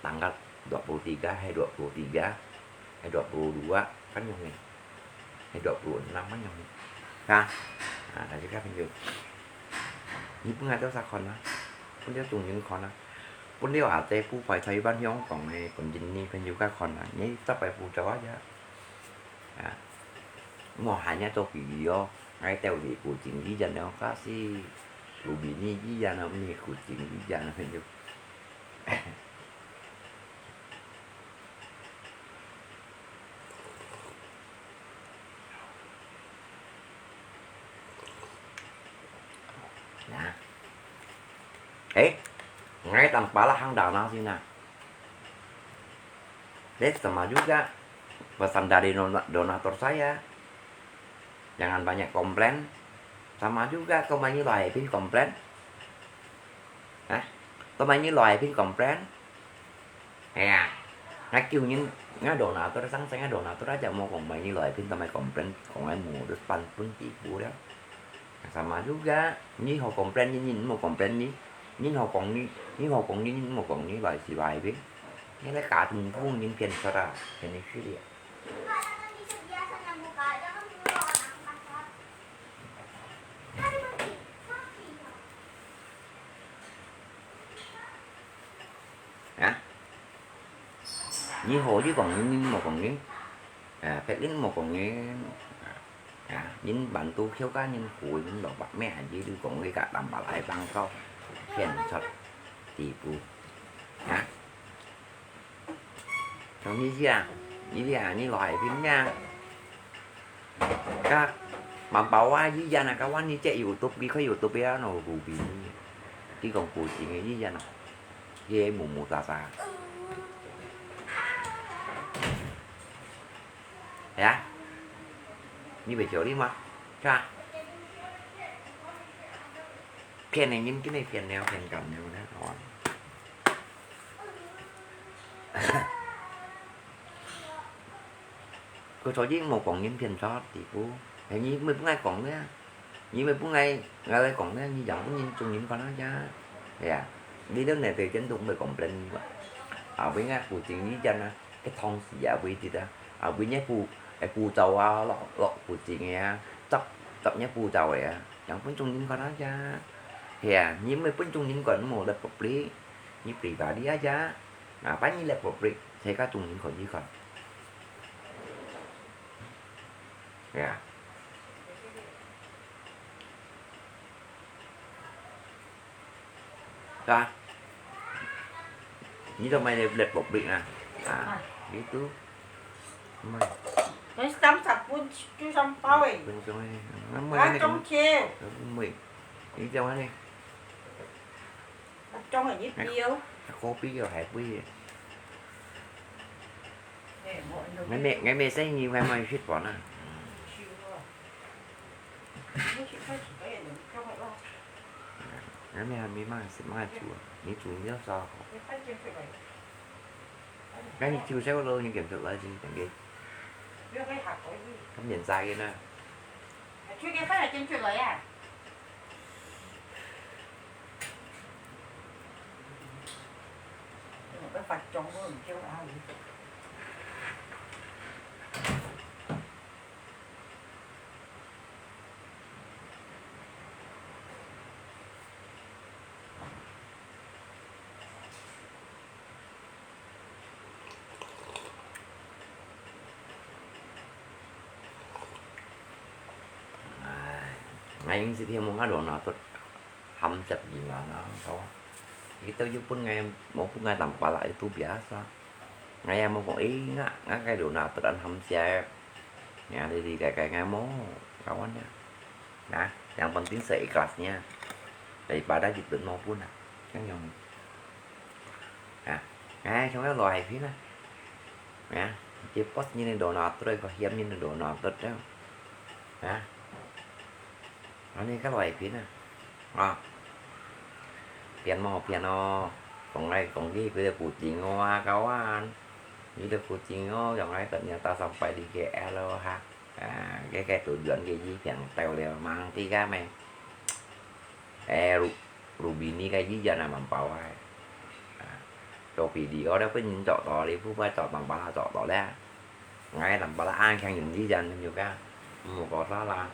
Tanggal dua puluh tiga, hai dua puluh tiga, hai dua puluh dua, kan yang ni. Hai dua puluh enam kan yang ni. Ha? Ha, kasih kan video. Nyi pun ada sa kon ah. Pun dia tunggu kon ah. Pun dia ada pu pai cai ban hiong kong eh, pun jin ni pun juga kon ah. Nyi tak pai pu jawa aja. Ha. Mo hanya to video. Ngai teo di kucing di jan kasih. Rubini di jan, mi kucing di jan. Eh, ngai tampalak hang donatur sini. Deh, sama juga. Pesan dari dona-, donatur saya. Jangan banyak komplain. Sama juga, kau mai nyi lo hai pin komplain. Hah? Kau mai nyi lo hai pin komplain. Ê à, ngai kiu nyin, ngai donatur, sang sang ngai donatur aja mò kong mai nyi lo hai pin, tamai komplain, kong ngai mò, terus pantun tipu liao. Sama juga, nyi hò komplain nyi, nyi mò komplain nyi, nyi hò kong nyi, nyi hò kong nyi, nyi mò kong nyi, lo hai si lo hai pin. Nyi lai ka tung pung nyi phiên sot à, phiên nyi sili à. Hả? Nyi hò chứ kong nyi, nyi mò kong nyi. À, phép nyi mò kong nyi. À, nyi bản tu khiêu cá nyi hù nyi lò bạc mẹ à, chứ đừng kong nyi cả tầm bà lai băng khâu. Phiên sot. Tipu. Hả? Trong nyi sia, nyi sia, nyi lo hai pin nia. Ka, mắm bao a, nyi sia na, ka wan nyi check YouTube, ki khoi YouTube ya, no, gu bi. Ki kong gu sing nyi sia na. Ye mu mu sa sa. Ya. Nyi bai chiao li ma. Ka. Phiên nyi nyi, ki nyi phiên nèo, phiên kăm nèo na, wan. Kau cho nyi mò kong nyi phiên sot tipu. He nyi mê pung ngai kong nia. Nyi mê pung ngai, ngai lai kong nia, nyi yang pung nyi chung nyi kon na ya. Ya. Đi đâu nè, thì chân đúng mê kong plan nyi ba. À, với ngai gu sing nyi chân na, cái thong xì à, với đi ta. À, với nyi pu, ai pu châu à, lo, lo gu sing à. Chọc, chọc nyi pu châu à. Yang pung chung nyi kon na ya. He à, nyi mê pung chung nyi kon mò lật public. Nyi pribadi aja. Nah, apa nyi lek public, saya ka tung nyi kon nyi kon. Ya. Ka. Nyi to mai lek, lek public na. Ah, gitu. Mai. Cái tấm sập vun chú sông bao ấy. Bên trong này. Nó mới Á, này. Trong chiều. Nó mới. Đi trong này. Trong ở nhịp điêu. Khô bí rồi hãy bí. Ngai mẹ, ngai mẹ sẽ nhiều ngai mai shit bỏ nè. Ngai mẹ mi mang sẽ mang chua, mi chua nhiều sao. Ngai ni chua sẽ có lô như kiểm thực lại gì, thank you. Không nhận ra cái nè. Chưa cái phát là trên truyền lời à? Ai, ngai ing sit hiam mong ado na tot ham chat gi na na ko. Ito yu pun ngai mo pun ngai tam pala itu biasa. Ngai mo ko ing nga nga kai do na tot an ham sia. Ngai di di kai kai ngai mo kawan ya. Nah, yang penting seikhlasnya. Daripada jitun mo pun na. Kan yang Hả? Ngai, chúng nó lo hai pin à. Hả? Chỉ post như này đồ nọ, tôi có hiếm như này đồ nọ, tôi đâu. Hả? Nó nên các loại pin à. À. Phiền mò, phiền nó. Còn đây, còn gì, bây giờ cụ chỉ ngô à, các bạn. Như là cụ chỉ ngô, dòng này tận nhà ta xong phải đi cái L ha. À, cái, cái tủ dưỡng cái gì phiền tèo liều, mang tí cá mày. Ê, Ru-, Rubini cái gì giờ nào mà bảo ai. À, cho video đó có nhìn chọn đó đi, phút phải chọn bằng ba là chọn đó lẽ. Ngay tầm ba là ăn khen nhìn gì giờ nên nhiều cái. Một có đó là.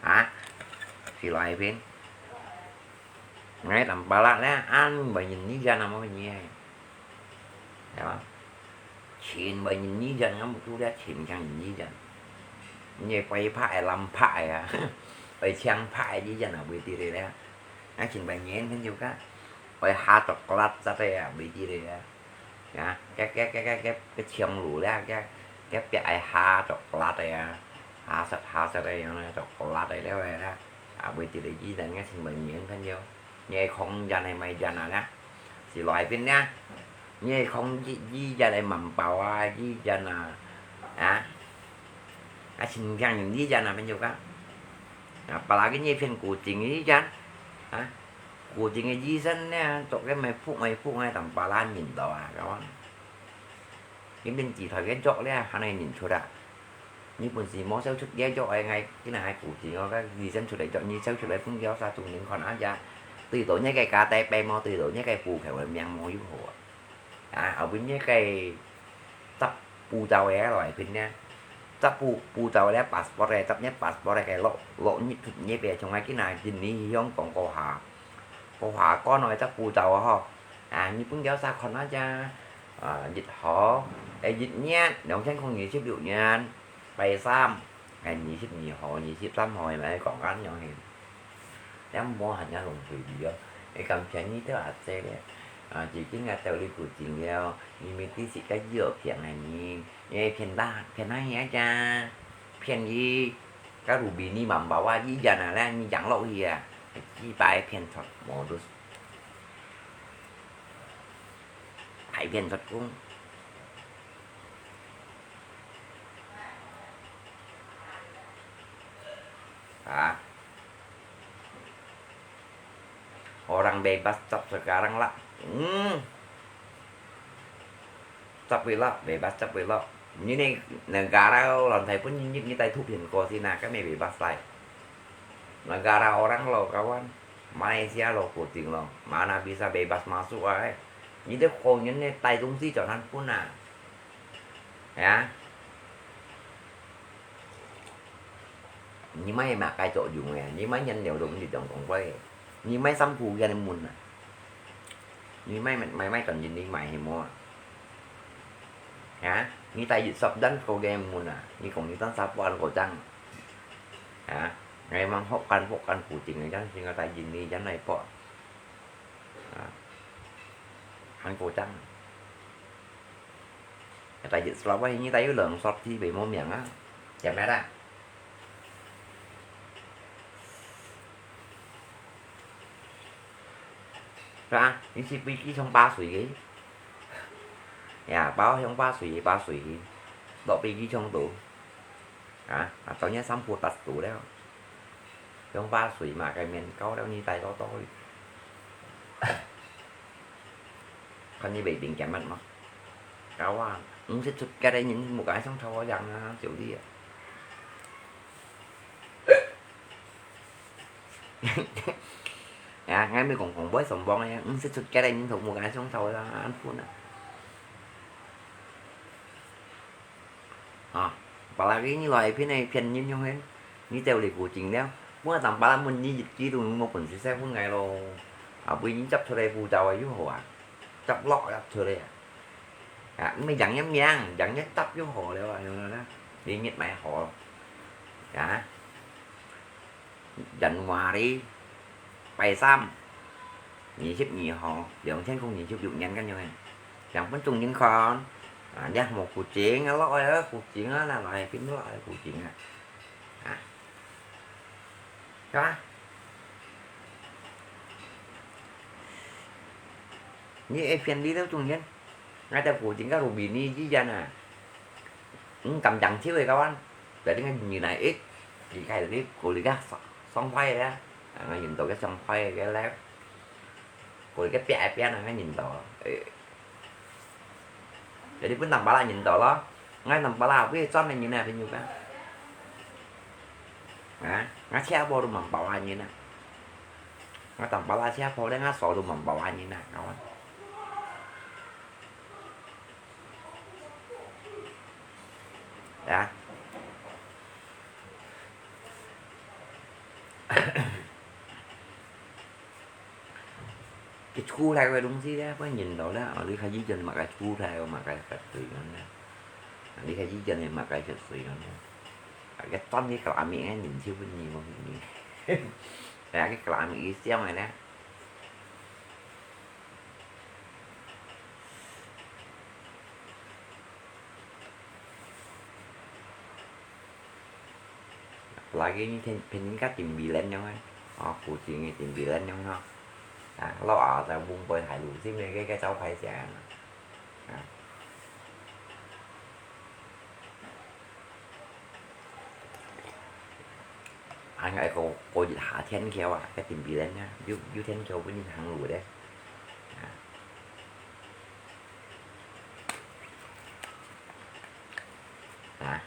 Hả? Thì loại pin. Ngay tầm ba là lẽ ăn bởi nhìn gì giờ nào mà nhìn ai. Hiểu không? Chìn bởi nhìn gì giờ ngắm một chút lẽ chìn khen nhìn gì giờ. Như quay phải làm phải à. Bởi chàng phải gì giờ nào bởi tí đây lẽ. Á, chừng bài nhén khen chiu ka. Bài ha chocolate sa tê à, bài chi lê à. Á, cái, cái, cái, cái, cái, cái chiang lũ lê, cái, cái bài ha chocolate à. Ha sat, ha sat tê, chocolate tê lê à. À, bài chi lê chi tê, nghe chừng bài nhén khen chiu. 你係講人係麼人啊呢？係來賓呢？你係講一、一人係滿包啊，一人啊，啊？啊，新疆人一人啊，朋友講。啊，巴拉个你騙古井一人，啊？古井个醫生呢，做个麼服麼服个，當巴拉人到啊，講。你面子台个藥呢，還係認出啊？ 你本身無銷出个藥，哎，𠊎今日還古井哦，該醫生出來藥，你銷出來分佢啥眾人看啊呀？對到你个家底背無，對到你个戶口个名無有好啊。啊，後尾你个執護照个來騙呢，執護、護照个passport个，執你passport个落、落你、你別像𠊎今日印尼去香港過下，過下關來執護照啊吼。啊，你分佢啥看啊呀？啊，一號，哎，一年，兩千空二十六年。 拜三，哎，二十二號、二十三號，係咪講緊樣去？也無閒也浪費力哦。哎，感謝你兜阿姐咧。啊，最近啊，兜你古井了，你咪知識个藥片个呢，你騙啦，騙哪樣啊？騙你，該ruby你滿包啊，一樣啊，來，你養落去啊，幾百騙出，無都，還騙出工。 啊，orang bebas cap sekarang lah. Hmm. Cap lah, bebas cap lah. Ini negara lantai pun ini kita itu pin ko sini, kami bebas lah. Negara orang lo, kawan. Malaysia lo, kucing lo. Mana bisa bebas masuk ah. Ini tu kau ini tai tung si jangan pun ah. Ya. 你買麼个作用誒？你買原料都毋知點講過誒。你買衫褲个人問啊？你買買買緊你買係無啊？啊？你帶一十單過个人問啊？你講你單衫褲恁過張啊？𠊎吂學緊學緊古今个，真係𠊎帶印尼人來博啊！恁過張。 Kata je Sarawak ini tayo lang short si Bemo Miang ah. Jam merah. Hả? Ini si Piki trong ba sui ke. Ya, bao trong ba sui, ba sui. Dok Piki trong tu. Hả? Atau nya sampu tas tu leo. Trong ba sui mà cái miền Cao đâu như tay to to đi. Khan ni bai ping kiam mat ma. Kau a, ung sit sut kiat ai nyin mu kai song thau yang a, chiu li a. Ya, ngai mi kong kong boi som bong ya, ung sit sut kiat ai nyin thau mu kai song thau ya, an phun a. Hả? Apalagi ni lai phiên này phiên nhìn nhung hen. Ni tèo lì củ chính đéo. Mua tầm ba mươi nghìn ni dịch ký tụi mua quần xí xe phun ngày lô. À, bữa ni chấp cho đây bu tàu ai hổ à. Chấp lọ chấp cho đây à. À, mới dặn nhắm nhang, dặn nhắm chấp vô hổ đéo à, nó đó. Đi nhét máy hổ. Dạ. January, 拜三，二十二號，兩千空二十六年个樣。兩分鐘人看，啊，你無古井啊，落去啊，古井啊，拿來變落去古井啊，啊，係吧？你會便利到中間，𠊎兜古井个路邊呢，之間啊，毋敢講笑个，kawan。 Jadi ngan nyinai ik, di kai tadi kulit ka song pai ya, ngan yin to ka song pai ka lep, kulit ka pia pia ngan yin to. Jadi pun tang pala yin to lo, ngan tang pala pun chon ngan yin na pin yuka. Ngan chia po tu mang pala yin na, ngan tang pala chia po le ngan so tu mang pala yin na, kawan. Ya. Cái chu thai cái đúng gì đấy, có nhìn đó đấy, ở đây khai gì chân mà cái chu thai mà cái sạch tùy nó đấy. Ở đây khai gì chân mà cái sạch tùy nó đấy. Cái tón cái cả mỹ ngay nhìn siêu bên nhìn mà nhìn. Cái cả mỹ siêu này đấy. Lagi ni pin pin ka tìm bì lên nhau ai. Ồ, củ chính này tìm bì lên nhau ha. 啊，落下就往北大路，知毋知該个招牌寫啊？啊。還有一個過一下天橋啊，該頂邊人啊，有，有天橋分人行路个。啊。啊。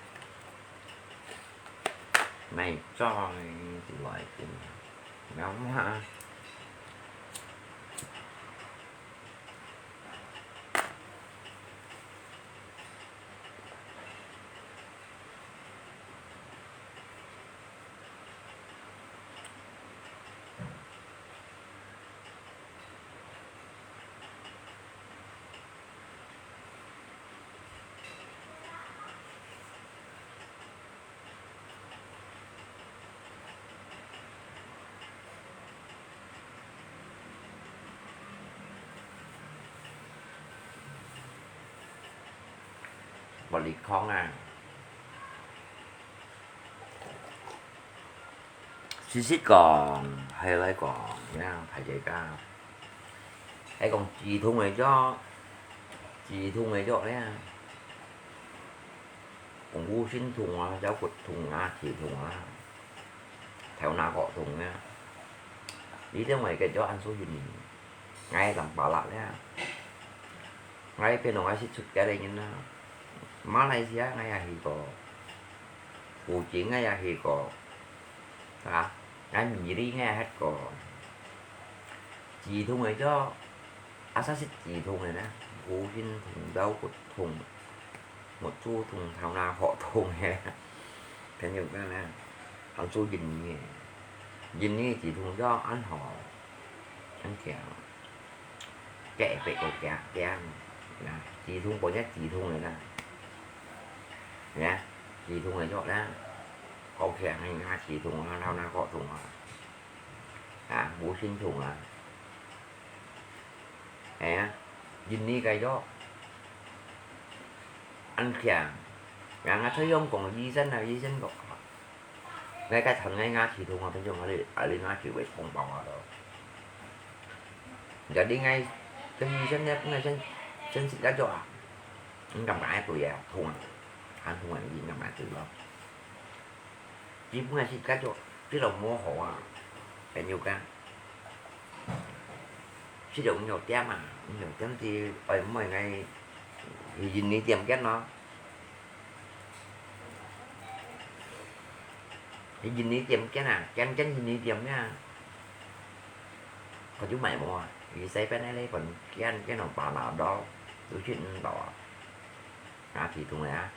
買菜就來去，了嘛。無力講啊。事實講，還來講，呀，大家，還講止痛个藥，止痛个藥呢，講有心痛啊，腰骨痛啊，腰痛啊，頭那殼痛啊，你認為个藥恁少用呢？ 𠊎南巴拉咧，𠊎平常𠊎識出街个人啊，馬來西亞𠊎也去過，福建𠊎也去過，啊，𠊎美國𠊎也去過。止痛个藥，啊，啥係止痛个呢？有心痛、腰骨痛、目珠痛、頭那殼痛个，朋友講呢，還做印尼个，印尼止痛藥恁好。 恁強，隔壁个驚驚，啊，止痛本來止痛个啦，啊，止痛个藥啦，好強个啊，止痛啊，頭那殼痛啊，啊，有心痛啊，係啊，印尼个藥，恁強，啊，𠊎在香港醫生啊，醫生講， 𠊎該疼𠊎牙齒痛啊，反正𠊎哩，𠊎哩牙齒會痛爆啊都。Jadi𠊎，跟醫生呢，𠊎先，先食該藥啊，你感覺會對啊，痛啊，還痛啊，你感覺對咯。基本上食該藥，這種無好啊，朋友講。 食著五六點啊，五六點就愛買𠊎去印尼店揀咯。去印尼店揀啊，揀揀印尼店啊，佢就賣無啊，佢西邊个咧，佢揀揀到Panadol，都食毋到啊。 啊，其中个啊，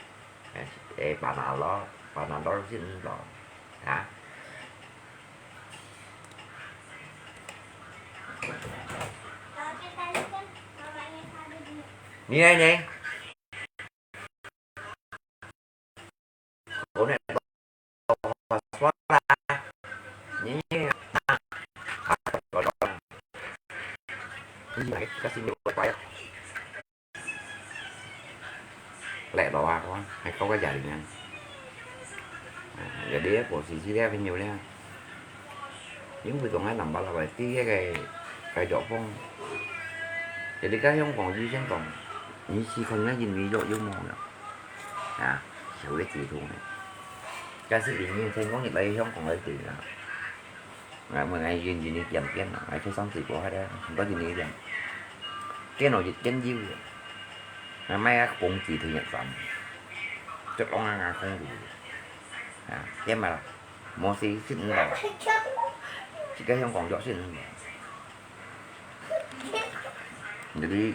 誒，誒，Panadol，Panadol食毋到，啊。你呢？我呢？ Lẹ lo啊，講，還搞個家庭啊。啊，jadi保持這个朋友咧，因為講𠊎南巴拉位，第一个，个藥房，jadi該香港醫生講，你試看該印尼藥有無了。 啊，就會止痛个。假使你成功入來香港个地啊，𠊎問𠊎印尼店揀啊，𠊎去上水果海个，很多印尼店，揀落一揀有个，𠊎買啊講止痛藥丸，就講啊𠊎講有个，啊，揀嘛啦，無事食毋到，自家香港藥食毋到。Jadi，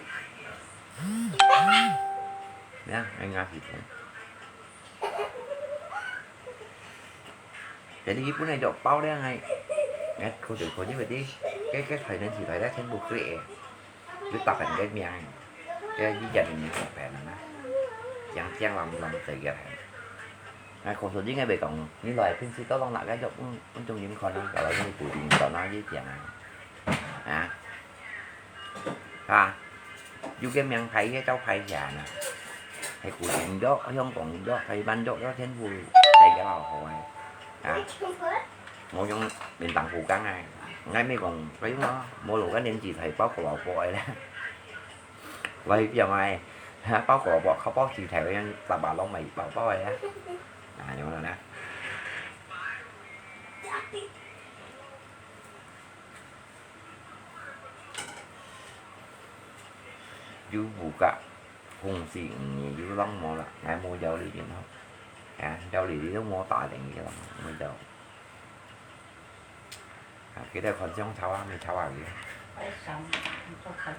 呀，𠊎牙齒痛。Jadi佢本來藥包咧，𠊎，𠊎口水口水嗰啲，該，該排隊時排得全部過个，就打平个命，該一日裡面打平啊，講講摎摎濟个。𠊎口水應該袂講，你來平時都摎拿个藥，嗯，嗯，種人看啊，搞到你固定到那一點啊，啊。 啊，有个名牌个招牌下呢，係古典藥、香港藥、台灣藥，藥全部在該老好个，啊，無用面當古講个， 𠊎乜講，哎喲，無路个年紀大包胡蘿蔔个咧。來，表妹，包胡蘿蔔，佢包豬頭个樣，粄粑攏買包包个咧。啊，有無呢？有無个？紅色魚有浪無啦？𠊎無要你點吼。啊，要你你都無打定个啦，無要。 啊，佢兜看上炒啊，毋炒啊佢。哎，上，你做菜。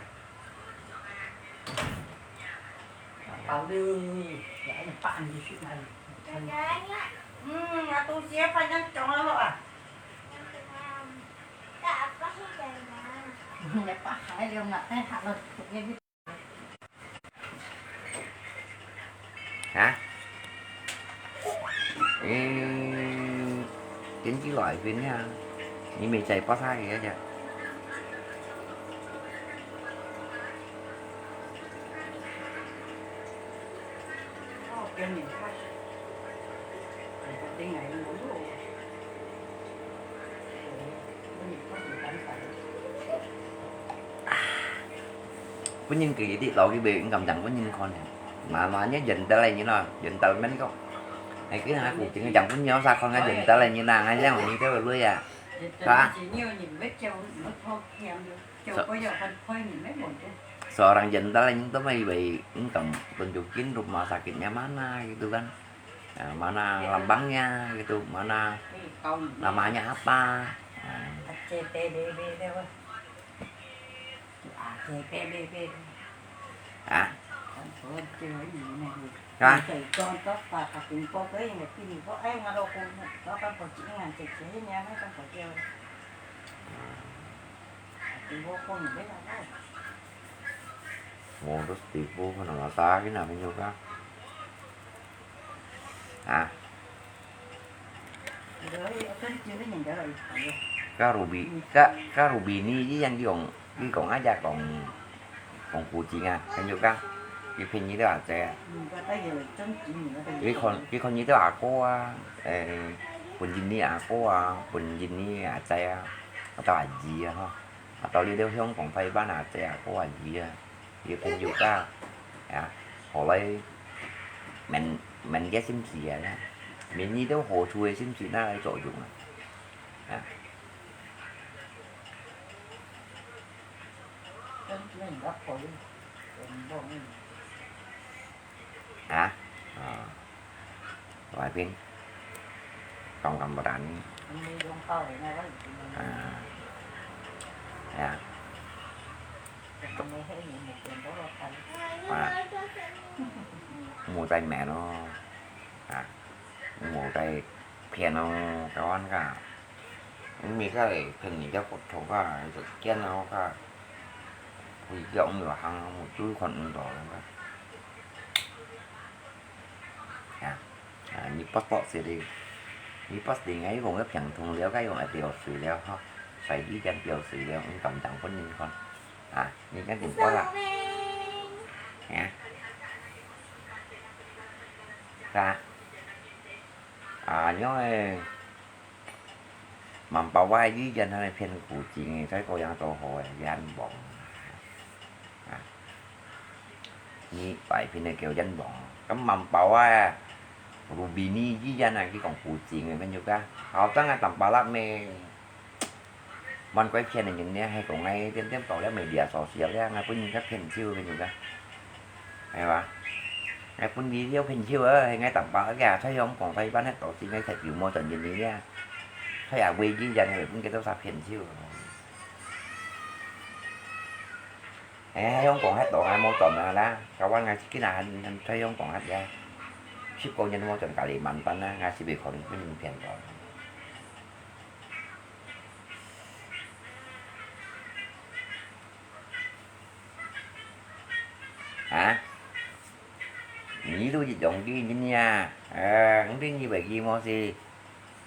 包了，來，你放進去那裡。嗯，啊，都是飯要裝了啊。你把海了嘛，哎，好了， 啊？嗯，天氣來fin啊，你乜在巴沙个啫。哦，今年開始，哎，今年有路。 本人佢一滴老佢袂敢講本人看呢。Mà mà nhớ dần ta lại như nó, dần ta mình có. Ai cứ hả cũng chính chẳng có nhớ sao không nghe dần ta lại như là ngay leo như thế rồi lui à. Hả? Seorang dần ta lại những tấm ai vậy, cũng cầm tuần chụp kín rumah sakitnya mana gitu kan. Nah, mana lambangnya gitu, mana namanya apa. Nah. Hả? Hả? Ngô Đức Tỷ Phú nó là ta cái nào phải nhục á. Hả? Ka Ruby, ka, ka Ruby ni ji yang ki kong, ki kong aja kong, kong kucing ah, kan yu ka, ki phen ni teo ah zai ah. Ki kon, ki kon ni teo ah ko ah, eh, pun jin ni ah ko ah, pun jin ni ah zai ah, atau ah ji ah ho, atau li teo hiong kong Taiwan ah zai ah ko ah ji ah. 有朋友个，啊，後來問，問个心事啊，問你兜好處个心事拿來作用啊，啊。啊，啊。 外邊，講講無單。啊，係啊。啊，無再問咯，啊，無再騙咯，該款个，你咪該騙你个佛頭个，就見咯个，佢叫你行，無追看毋到个。 啊，啊，你不多事的，你不是應該用个平常了，該用个表示了哈，所以你讲表示了，你敢当本人看，啊，你讲定不啦？啊，是啊，啊，因为 Mambawai ji jan hai phen kucing, sai ko yang to ho yan bong. Ah. Ni pai phen kêu yan bong. Kâm Mambawai, Rubini ji jan hai ki kong kucing, men juga. Hào tăng ai tăm pala me. Mòn quay phen ni ne, hai ko ngai tem tem to le media social le, ngai pun ni ka phen chiu men juga. Hay ba? Ngai pun video phen chiu ơ, hay ngai tăm pala kìa, sai yong kong sai ban hai to si ngai sai piu mo chọn yin ni le. Sai a wei ji jan ngai pun ke to sa phen chiu. Hay, hay yong kong hai to ngai mo chọn na la, ka wan ngai si kina han, han sai yong kong hai ya. Sip ko nyen mo chọn Kalimantan na, ngai si be kong pun phen to. Hả? Ni lu ji dong di ni ya. Ơ, ngi di ni bai gi mo si.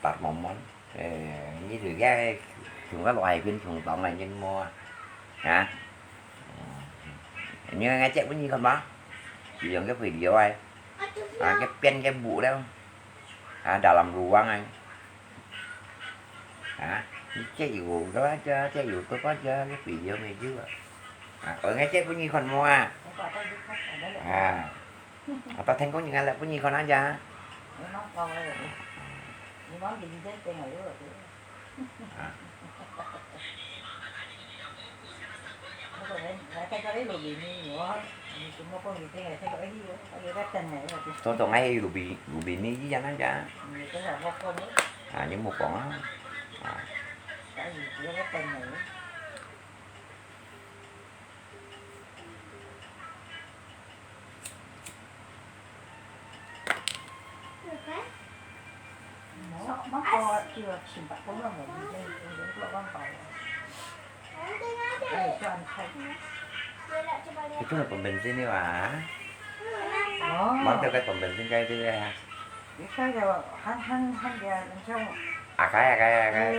Tat mom mon. Ơ, ni lu ya, chung ka lo hai pin chung tong lai nyen mo. Hả? Ni ngai check ni kon ma. Ji dong cái video ai. À, cái pen cái bu đó. À, dalam ruang ai. Hả? 你這有个啊，這，這有个啊，這，這video沒有啊？啊，𠊎个這分你看無啊？啊，啊，到天公人家來分你看啊，這。啊。 早早𠊎路邊，路邊呢，一樣啊，這。啊，你莫講啊。啊。佢做麼个pom bensin个啊？哦。Mantap个pom bensin个對不對啊？你該个還，還，還个，你像，啊，該啊，該啊，該啊。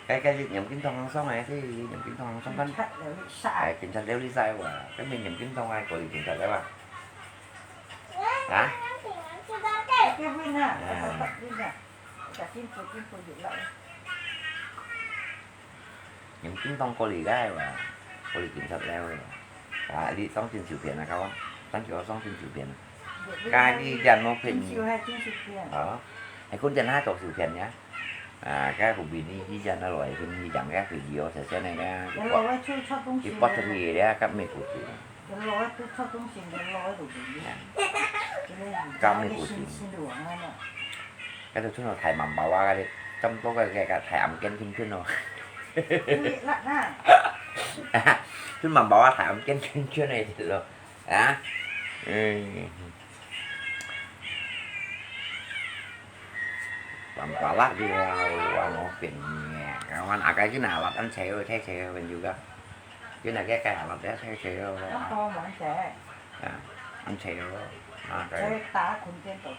該，該係鹽金湯上个，係鹽金湯上个。警察料理晒。哎，警察料理晒哇，該乜鹽金湯啊，過去警察了哇。啊？結婚啊，啊。結婚啊，小金子，金子有了。鹽金湯過去个哇，過去警察了哇。啊，你上緊修片啊，各位，上緊，上緊修片啊。 該你這樣無便宜。哦，還講真還做修片呀？啊，該路邊呢，以前那來，佢以前該video，細細个呢，佢發出去咧，甲美國去。甲美國去。該就穿到大mambawa啊，該差不多該，該，該大暗間青春咯。穿mambawa大暗間青春个咯。 啊？嗯。Pambalak juga, wah, mau pin. Kawan, akai kina alat an cewek, cewek, cewek juga. Kina ke kai alat ya, cewek, cewek. Apa, Wan, cewek? Ya, an cewek. Ah, kai. Cewek tak, kun jen tok.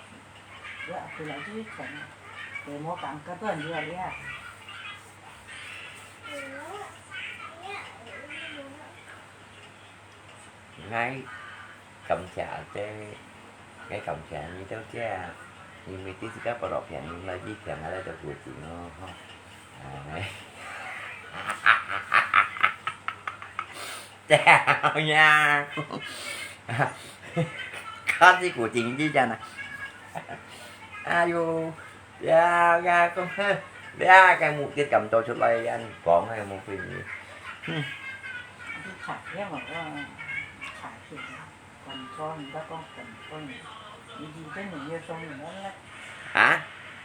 Ya, aku lagi cewek. Dia mau kangkat tu, dia lihat. 𠊎感謝這，𠊎感謝你兜姐，你每日自家不落片，你來一天，𠊎來做古井哦，吼。哎。對呀。開始古井之前啊。哎喲。 呀，呀，講，呀，該目的感到出來，恁講个無分你。哼。你查，因為我查去，廣州，人家講廣州人，你，你跟人家說你們那。啊？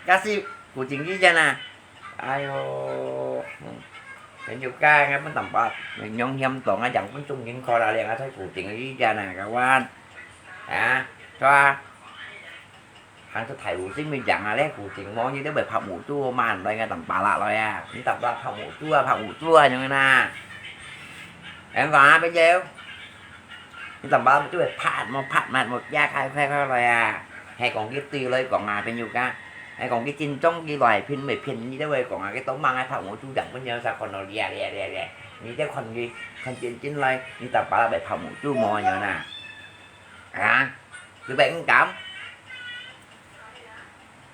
該係古井之前啊。哎喲，嗯，朋友家，𠊎分淡薄，用嫌多，𠊎講分眾人看啦，𠊎在古井之前啊，kawan。啊，是吧？ 行出大路先會贏啊咧，古井無，你都會拍無豬嘛，來个淡巴拉來啊，你淡巴拉拍無豬啊，拍無豬啊，樣个呐。恁講啊，朋友，你淡巴拉就會拍，無拍嘛，無加開開開來啊。係講佢對來講啊，朋友講，係講佢真中意來，騙毋騙，你都會講啊，佢都mang个拍無豬贏，朋友才看到咧咧咧咧，你都看佢，看真真來，你淡巴拉會拍無豬無樣呐。啊，你會毋敢？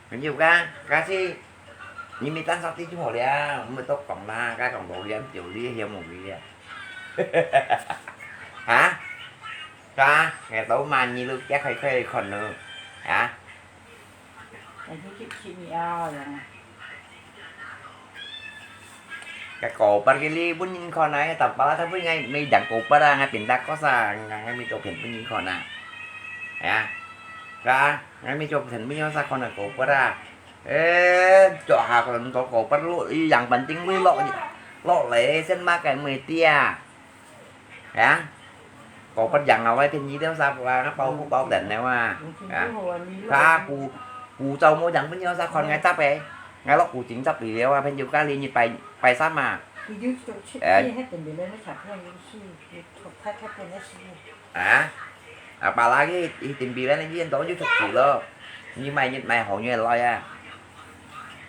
朋友講，假使你每單殺地就好了，毋會多講啦，該講道理，道理，曉無理啊。哈？是吧？𠊎都罵你了，該開開看了，啊？該狗巴个哩，分人看啊，該大巴拉，佢分𠊎，每樣狗巴啊，𠊎變大個啥，𠊎，𠊎咪做片分人看啊。係啊，係啊，𠊎咪做片分人啥看啊，狗巴啊。誒，做下個人做狗巴落，一樣反正會落，落嚟，先罵該妹弟啊。 啊？Kau pernah yang awai pin nyi dia sa pula, ngapa aku bau dan nyawa? Ah? Ka ku, ku cau mo yang pun nyawa sa kon ngacap eh. Ngalok ku cing cap di dia, pin juga li nyi pai, pai sama. Eh? Ah? Apalagi i timbilan nyi yang tau ju cuk lo. Nyi mai nyit mai hong nyi lo ya.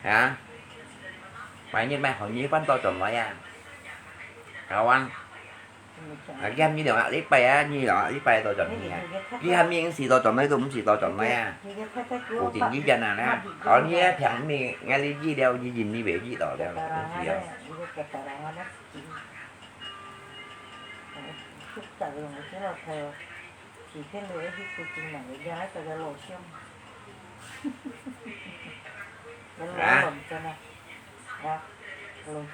Ah? Mai nyit mai hong nyi pan tau chom lo ya. Kawan. 啊，佢喊你兩個禮拜啊，你兩個禮拜到轉去啊。佢喊你四到轉來都毋係到轉來啊。古井醫院啊，呢。哦，你咧聽你，𠊎哩醫療醫院你袂醫到了，毋係啊。啊？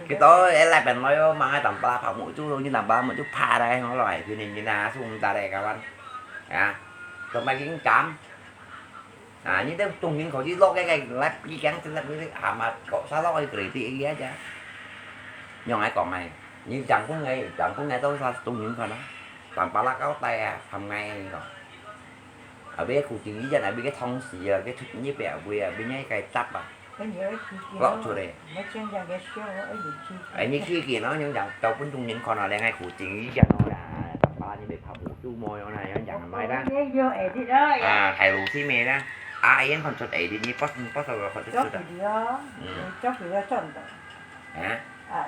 Kita, eh, lai pen lai yo, mang ai tamba pha mu chu, ni tamba mu chu pha dai, ngó lai, phi ni, ni na, sung ta dai, kawan. Ya, tơmai king kam. Ah, ni tơm tung ning kho ji lok ke, ke, lap, ki keng, lap, ni, ama, ko, sa lok, ai, kre, ti, ya, ja. Nyong ai kong ai, ni jang kung ai, jang kung ai, to sa tung ning kho na. Tamba la kau tai, ah, tham ngai, ni ko. Ah, bê, ku ting, ni jan, ah, bê, ke thong si, ah, ke thut, ni bê, ah, bê, ah, bê, ni, ke tap, ah. Lok chut leh. Ai, ni khi kì nó, nhưng chẳng tàu pun tung ning kho na, leng ai ku ting, ni jan, nó, ya, tamba, ni bê, pha mu chu mo, yo, na, yang, yang, mai, da. Ah, khai lu si me, da. Ah, yên kho chut, ai, di, ni, pos, pos, pos, kho chut, chut, da. Hả?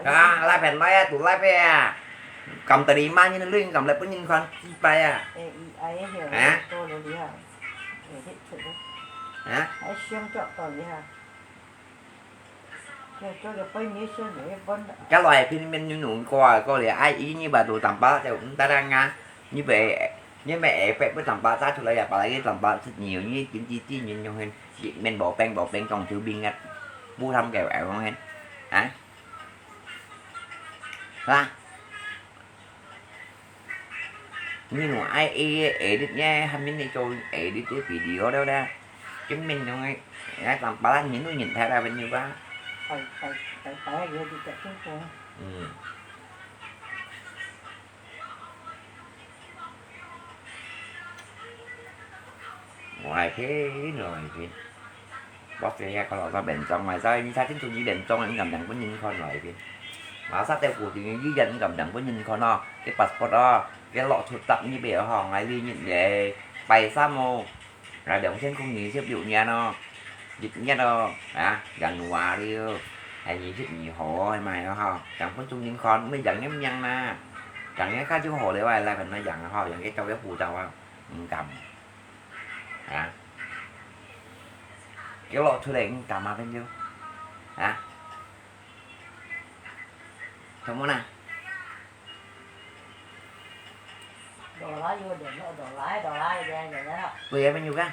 Ka, lai pen lai, ah, tu lai pe, ah. Kam tadi ma, ni, lui, kam lai pun, ni, kho, si pai, ah. Hả? Hả? Ka lai pin men ñu ñu ko ko le ai i ni ba tu tam ba te ta da nga. Ni be, ni me e pe bu tam ba ta chu lai ya ba lai tam ba chu ni ni tin ti ti ni ñu hen. Men bo peng bo peng tong chu bing ngat. Bu tham ke ai hen. Ha? Ha? Ni nu ai e edit ne, ha min ni cho edit video đó đó. Chứng minh cho ngay, ngay tầm ba lát nhìn nó nhìn thấy ra bên như ba. Phải, phải, phải, phải, phải, phải, phải, phải, phải. Ừ. Ngoài thế, ngoài thế. Bác sĩ kho lò sa bền trong, ngoài sa, sa chính phủ như bền trong, em cảm nhận có nhìn con ngoài thế. Mà sa teo của thì như dân cảm nhận có nhìn con nó, cái passport đó, cái lọ thu tập như bể hò, ngày ly nhịn để bay sa mô. Là động thiên không nhìn xếp dụ nha nó. Dịch nhất đó, à, gần hòa đi. Hay nhìn xếp nhìn hổ, hay mày nó hò. Chẳng có chung nhìn con, mới dặn nhắm nhăn nè. Chẳng nhớ khác chú hổ để bài là phần nó dặn hò, dặn cái trong cái phù tàu á. Không cầm. Hả? Cái lọ thu lệ không cầm mà bên vô. Hả? Không muốn à? Đổ lá vô để nó đổ lá, đổ lá để để nó. Tôi em bên vô cái.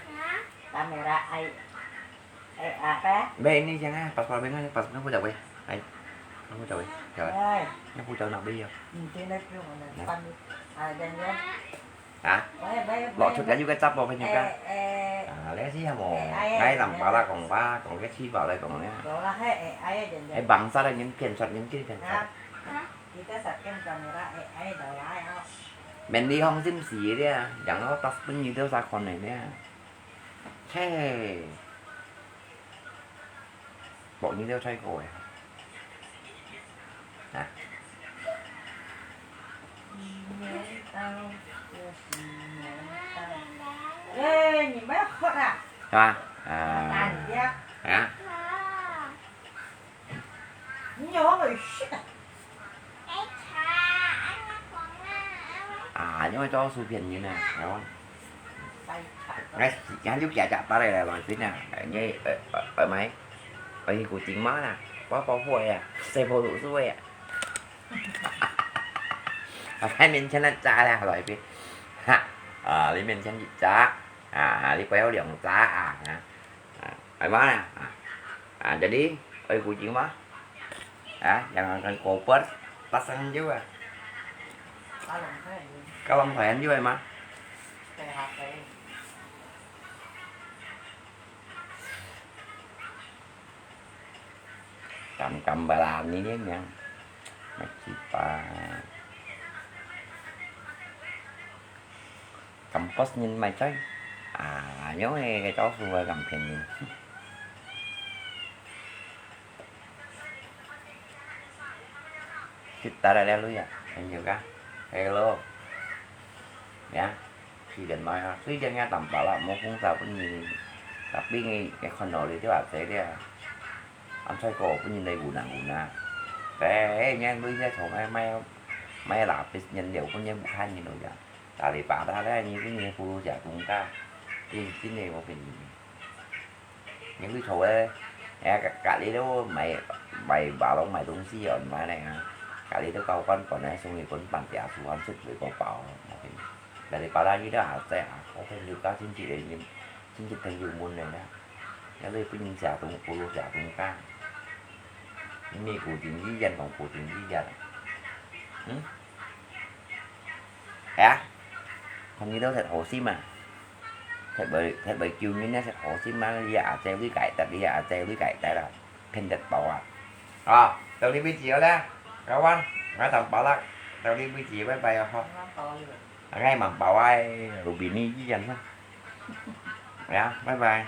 Camera ai. Ai à cái. Bên đi chẳng à, passport bên nó, passport nó có chụp vậy. Ai. Nó có chụp vậy. Trời. Ai. Nó có chụp nặng bây giờ. Ừ, trên đây kêu là. Nè. Phân. À, đèn nhớ. Hả? Lọ chụp cái vô cái chụp vào bên vô cái. À, lấy gì hả mò? Ngay làm bảo là còn ba, còn cái chi bảo đây còn nhá. Cái bằng sao đây những phiền soạn những cái phiền soạn. Mình đi hông sim si đi à, chẳng có tắt pun như thế sao con này nè. Thế. Bộ như thế thay đổi. Hả? Ê, nhìn bác khóc à? Hả? À. Tàn thiệt. Hả? Nhớ rồi shit à? À, nhưng mà cho sự phiền như này, đúng không? Ngay, ngay lúc chả chả ta đây là loại phí nè, ngay ở, ở, ở máy, ở như của chính má nè, có có hội à, xe vô đủ xuôi à. Ở hai mình chân là chả là loại phí. Ha, ở lý mình chân chả, à, lý quay hậu liổng chả à, ha. À, ai má nè, à, à, jadi, ơi của chính má. Hả? Yang akan koper, pasang juga. Kalau main juga, Mak. Kam-kam balani ni yang. Masih pa. Kampus nhìn mày chơi. À, nhớ cái, cái chó vừa cầm phiền nhìn. Kita ada lihat lu ya, yang juga. Hello. Ya, si dan maya, si dan ya tampak lah, mau kung sa pun ni. Tapi ni, cái con nó đi chứ bảo thế đi à. Ăn sai cổ pun nhìn đây gù nặng gù nà. Thế, nhá, lu ya, thằng em mày, 買lapis原料分人武漢人咯呀。Daripada咧，你分人葫芦假东家，真真个我跟你讲，你会错个。哎，隔隔离都买买马龙买东西哦，买那个，隔离都高官本来送一本半点书，还是水果包，我跟你。Daripada你都下载啊，我跟你讲，亲戚个人，亲戚朋友们个啦，要是分人假东，葫芦假东家，你没固定意见，讲固定意见，嗯？ 係啊，看你都食好心啊，食袂食袂救人啊，食好心啊，你阿姐你解答，你阿姐你解答啦，騙得到啊！啊，到你為止好啦，kawan，我當包啦，到你為止，拜拜啊，好。我包你。我愛忙包啊，路邊你一樣啦。係啊，拜拜。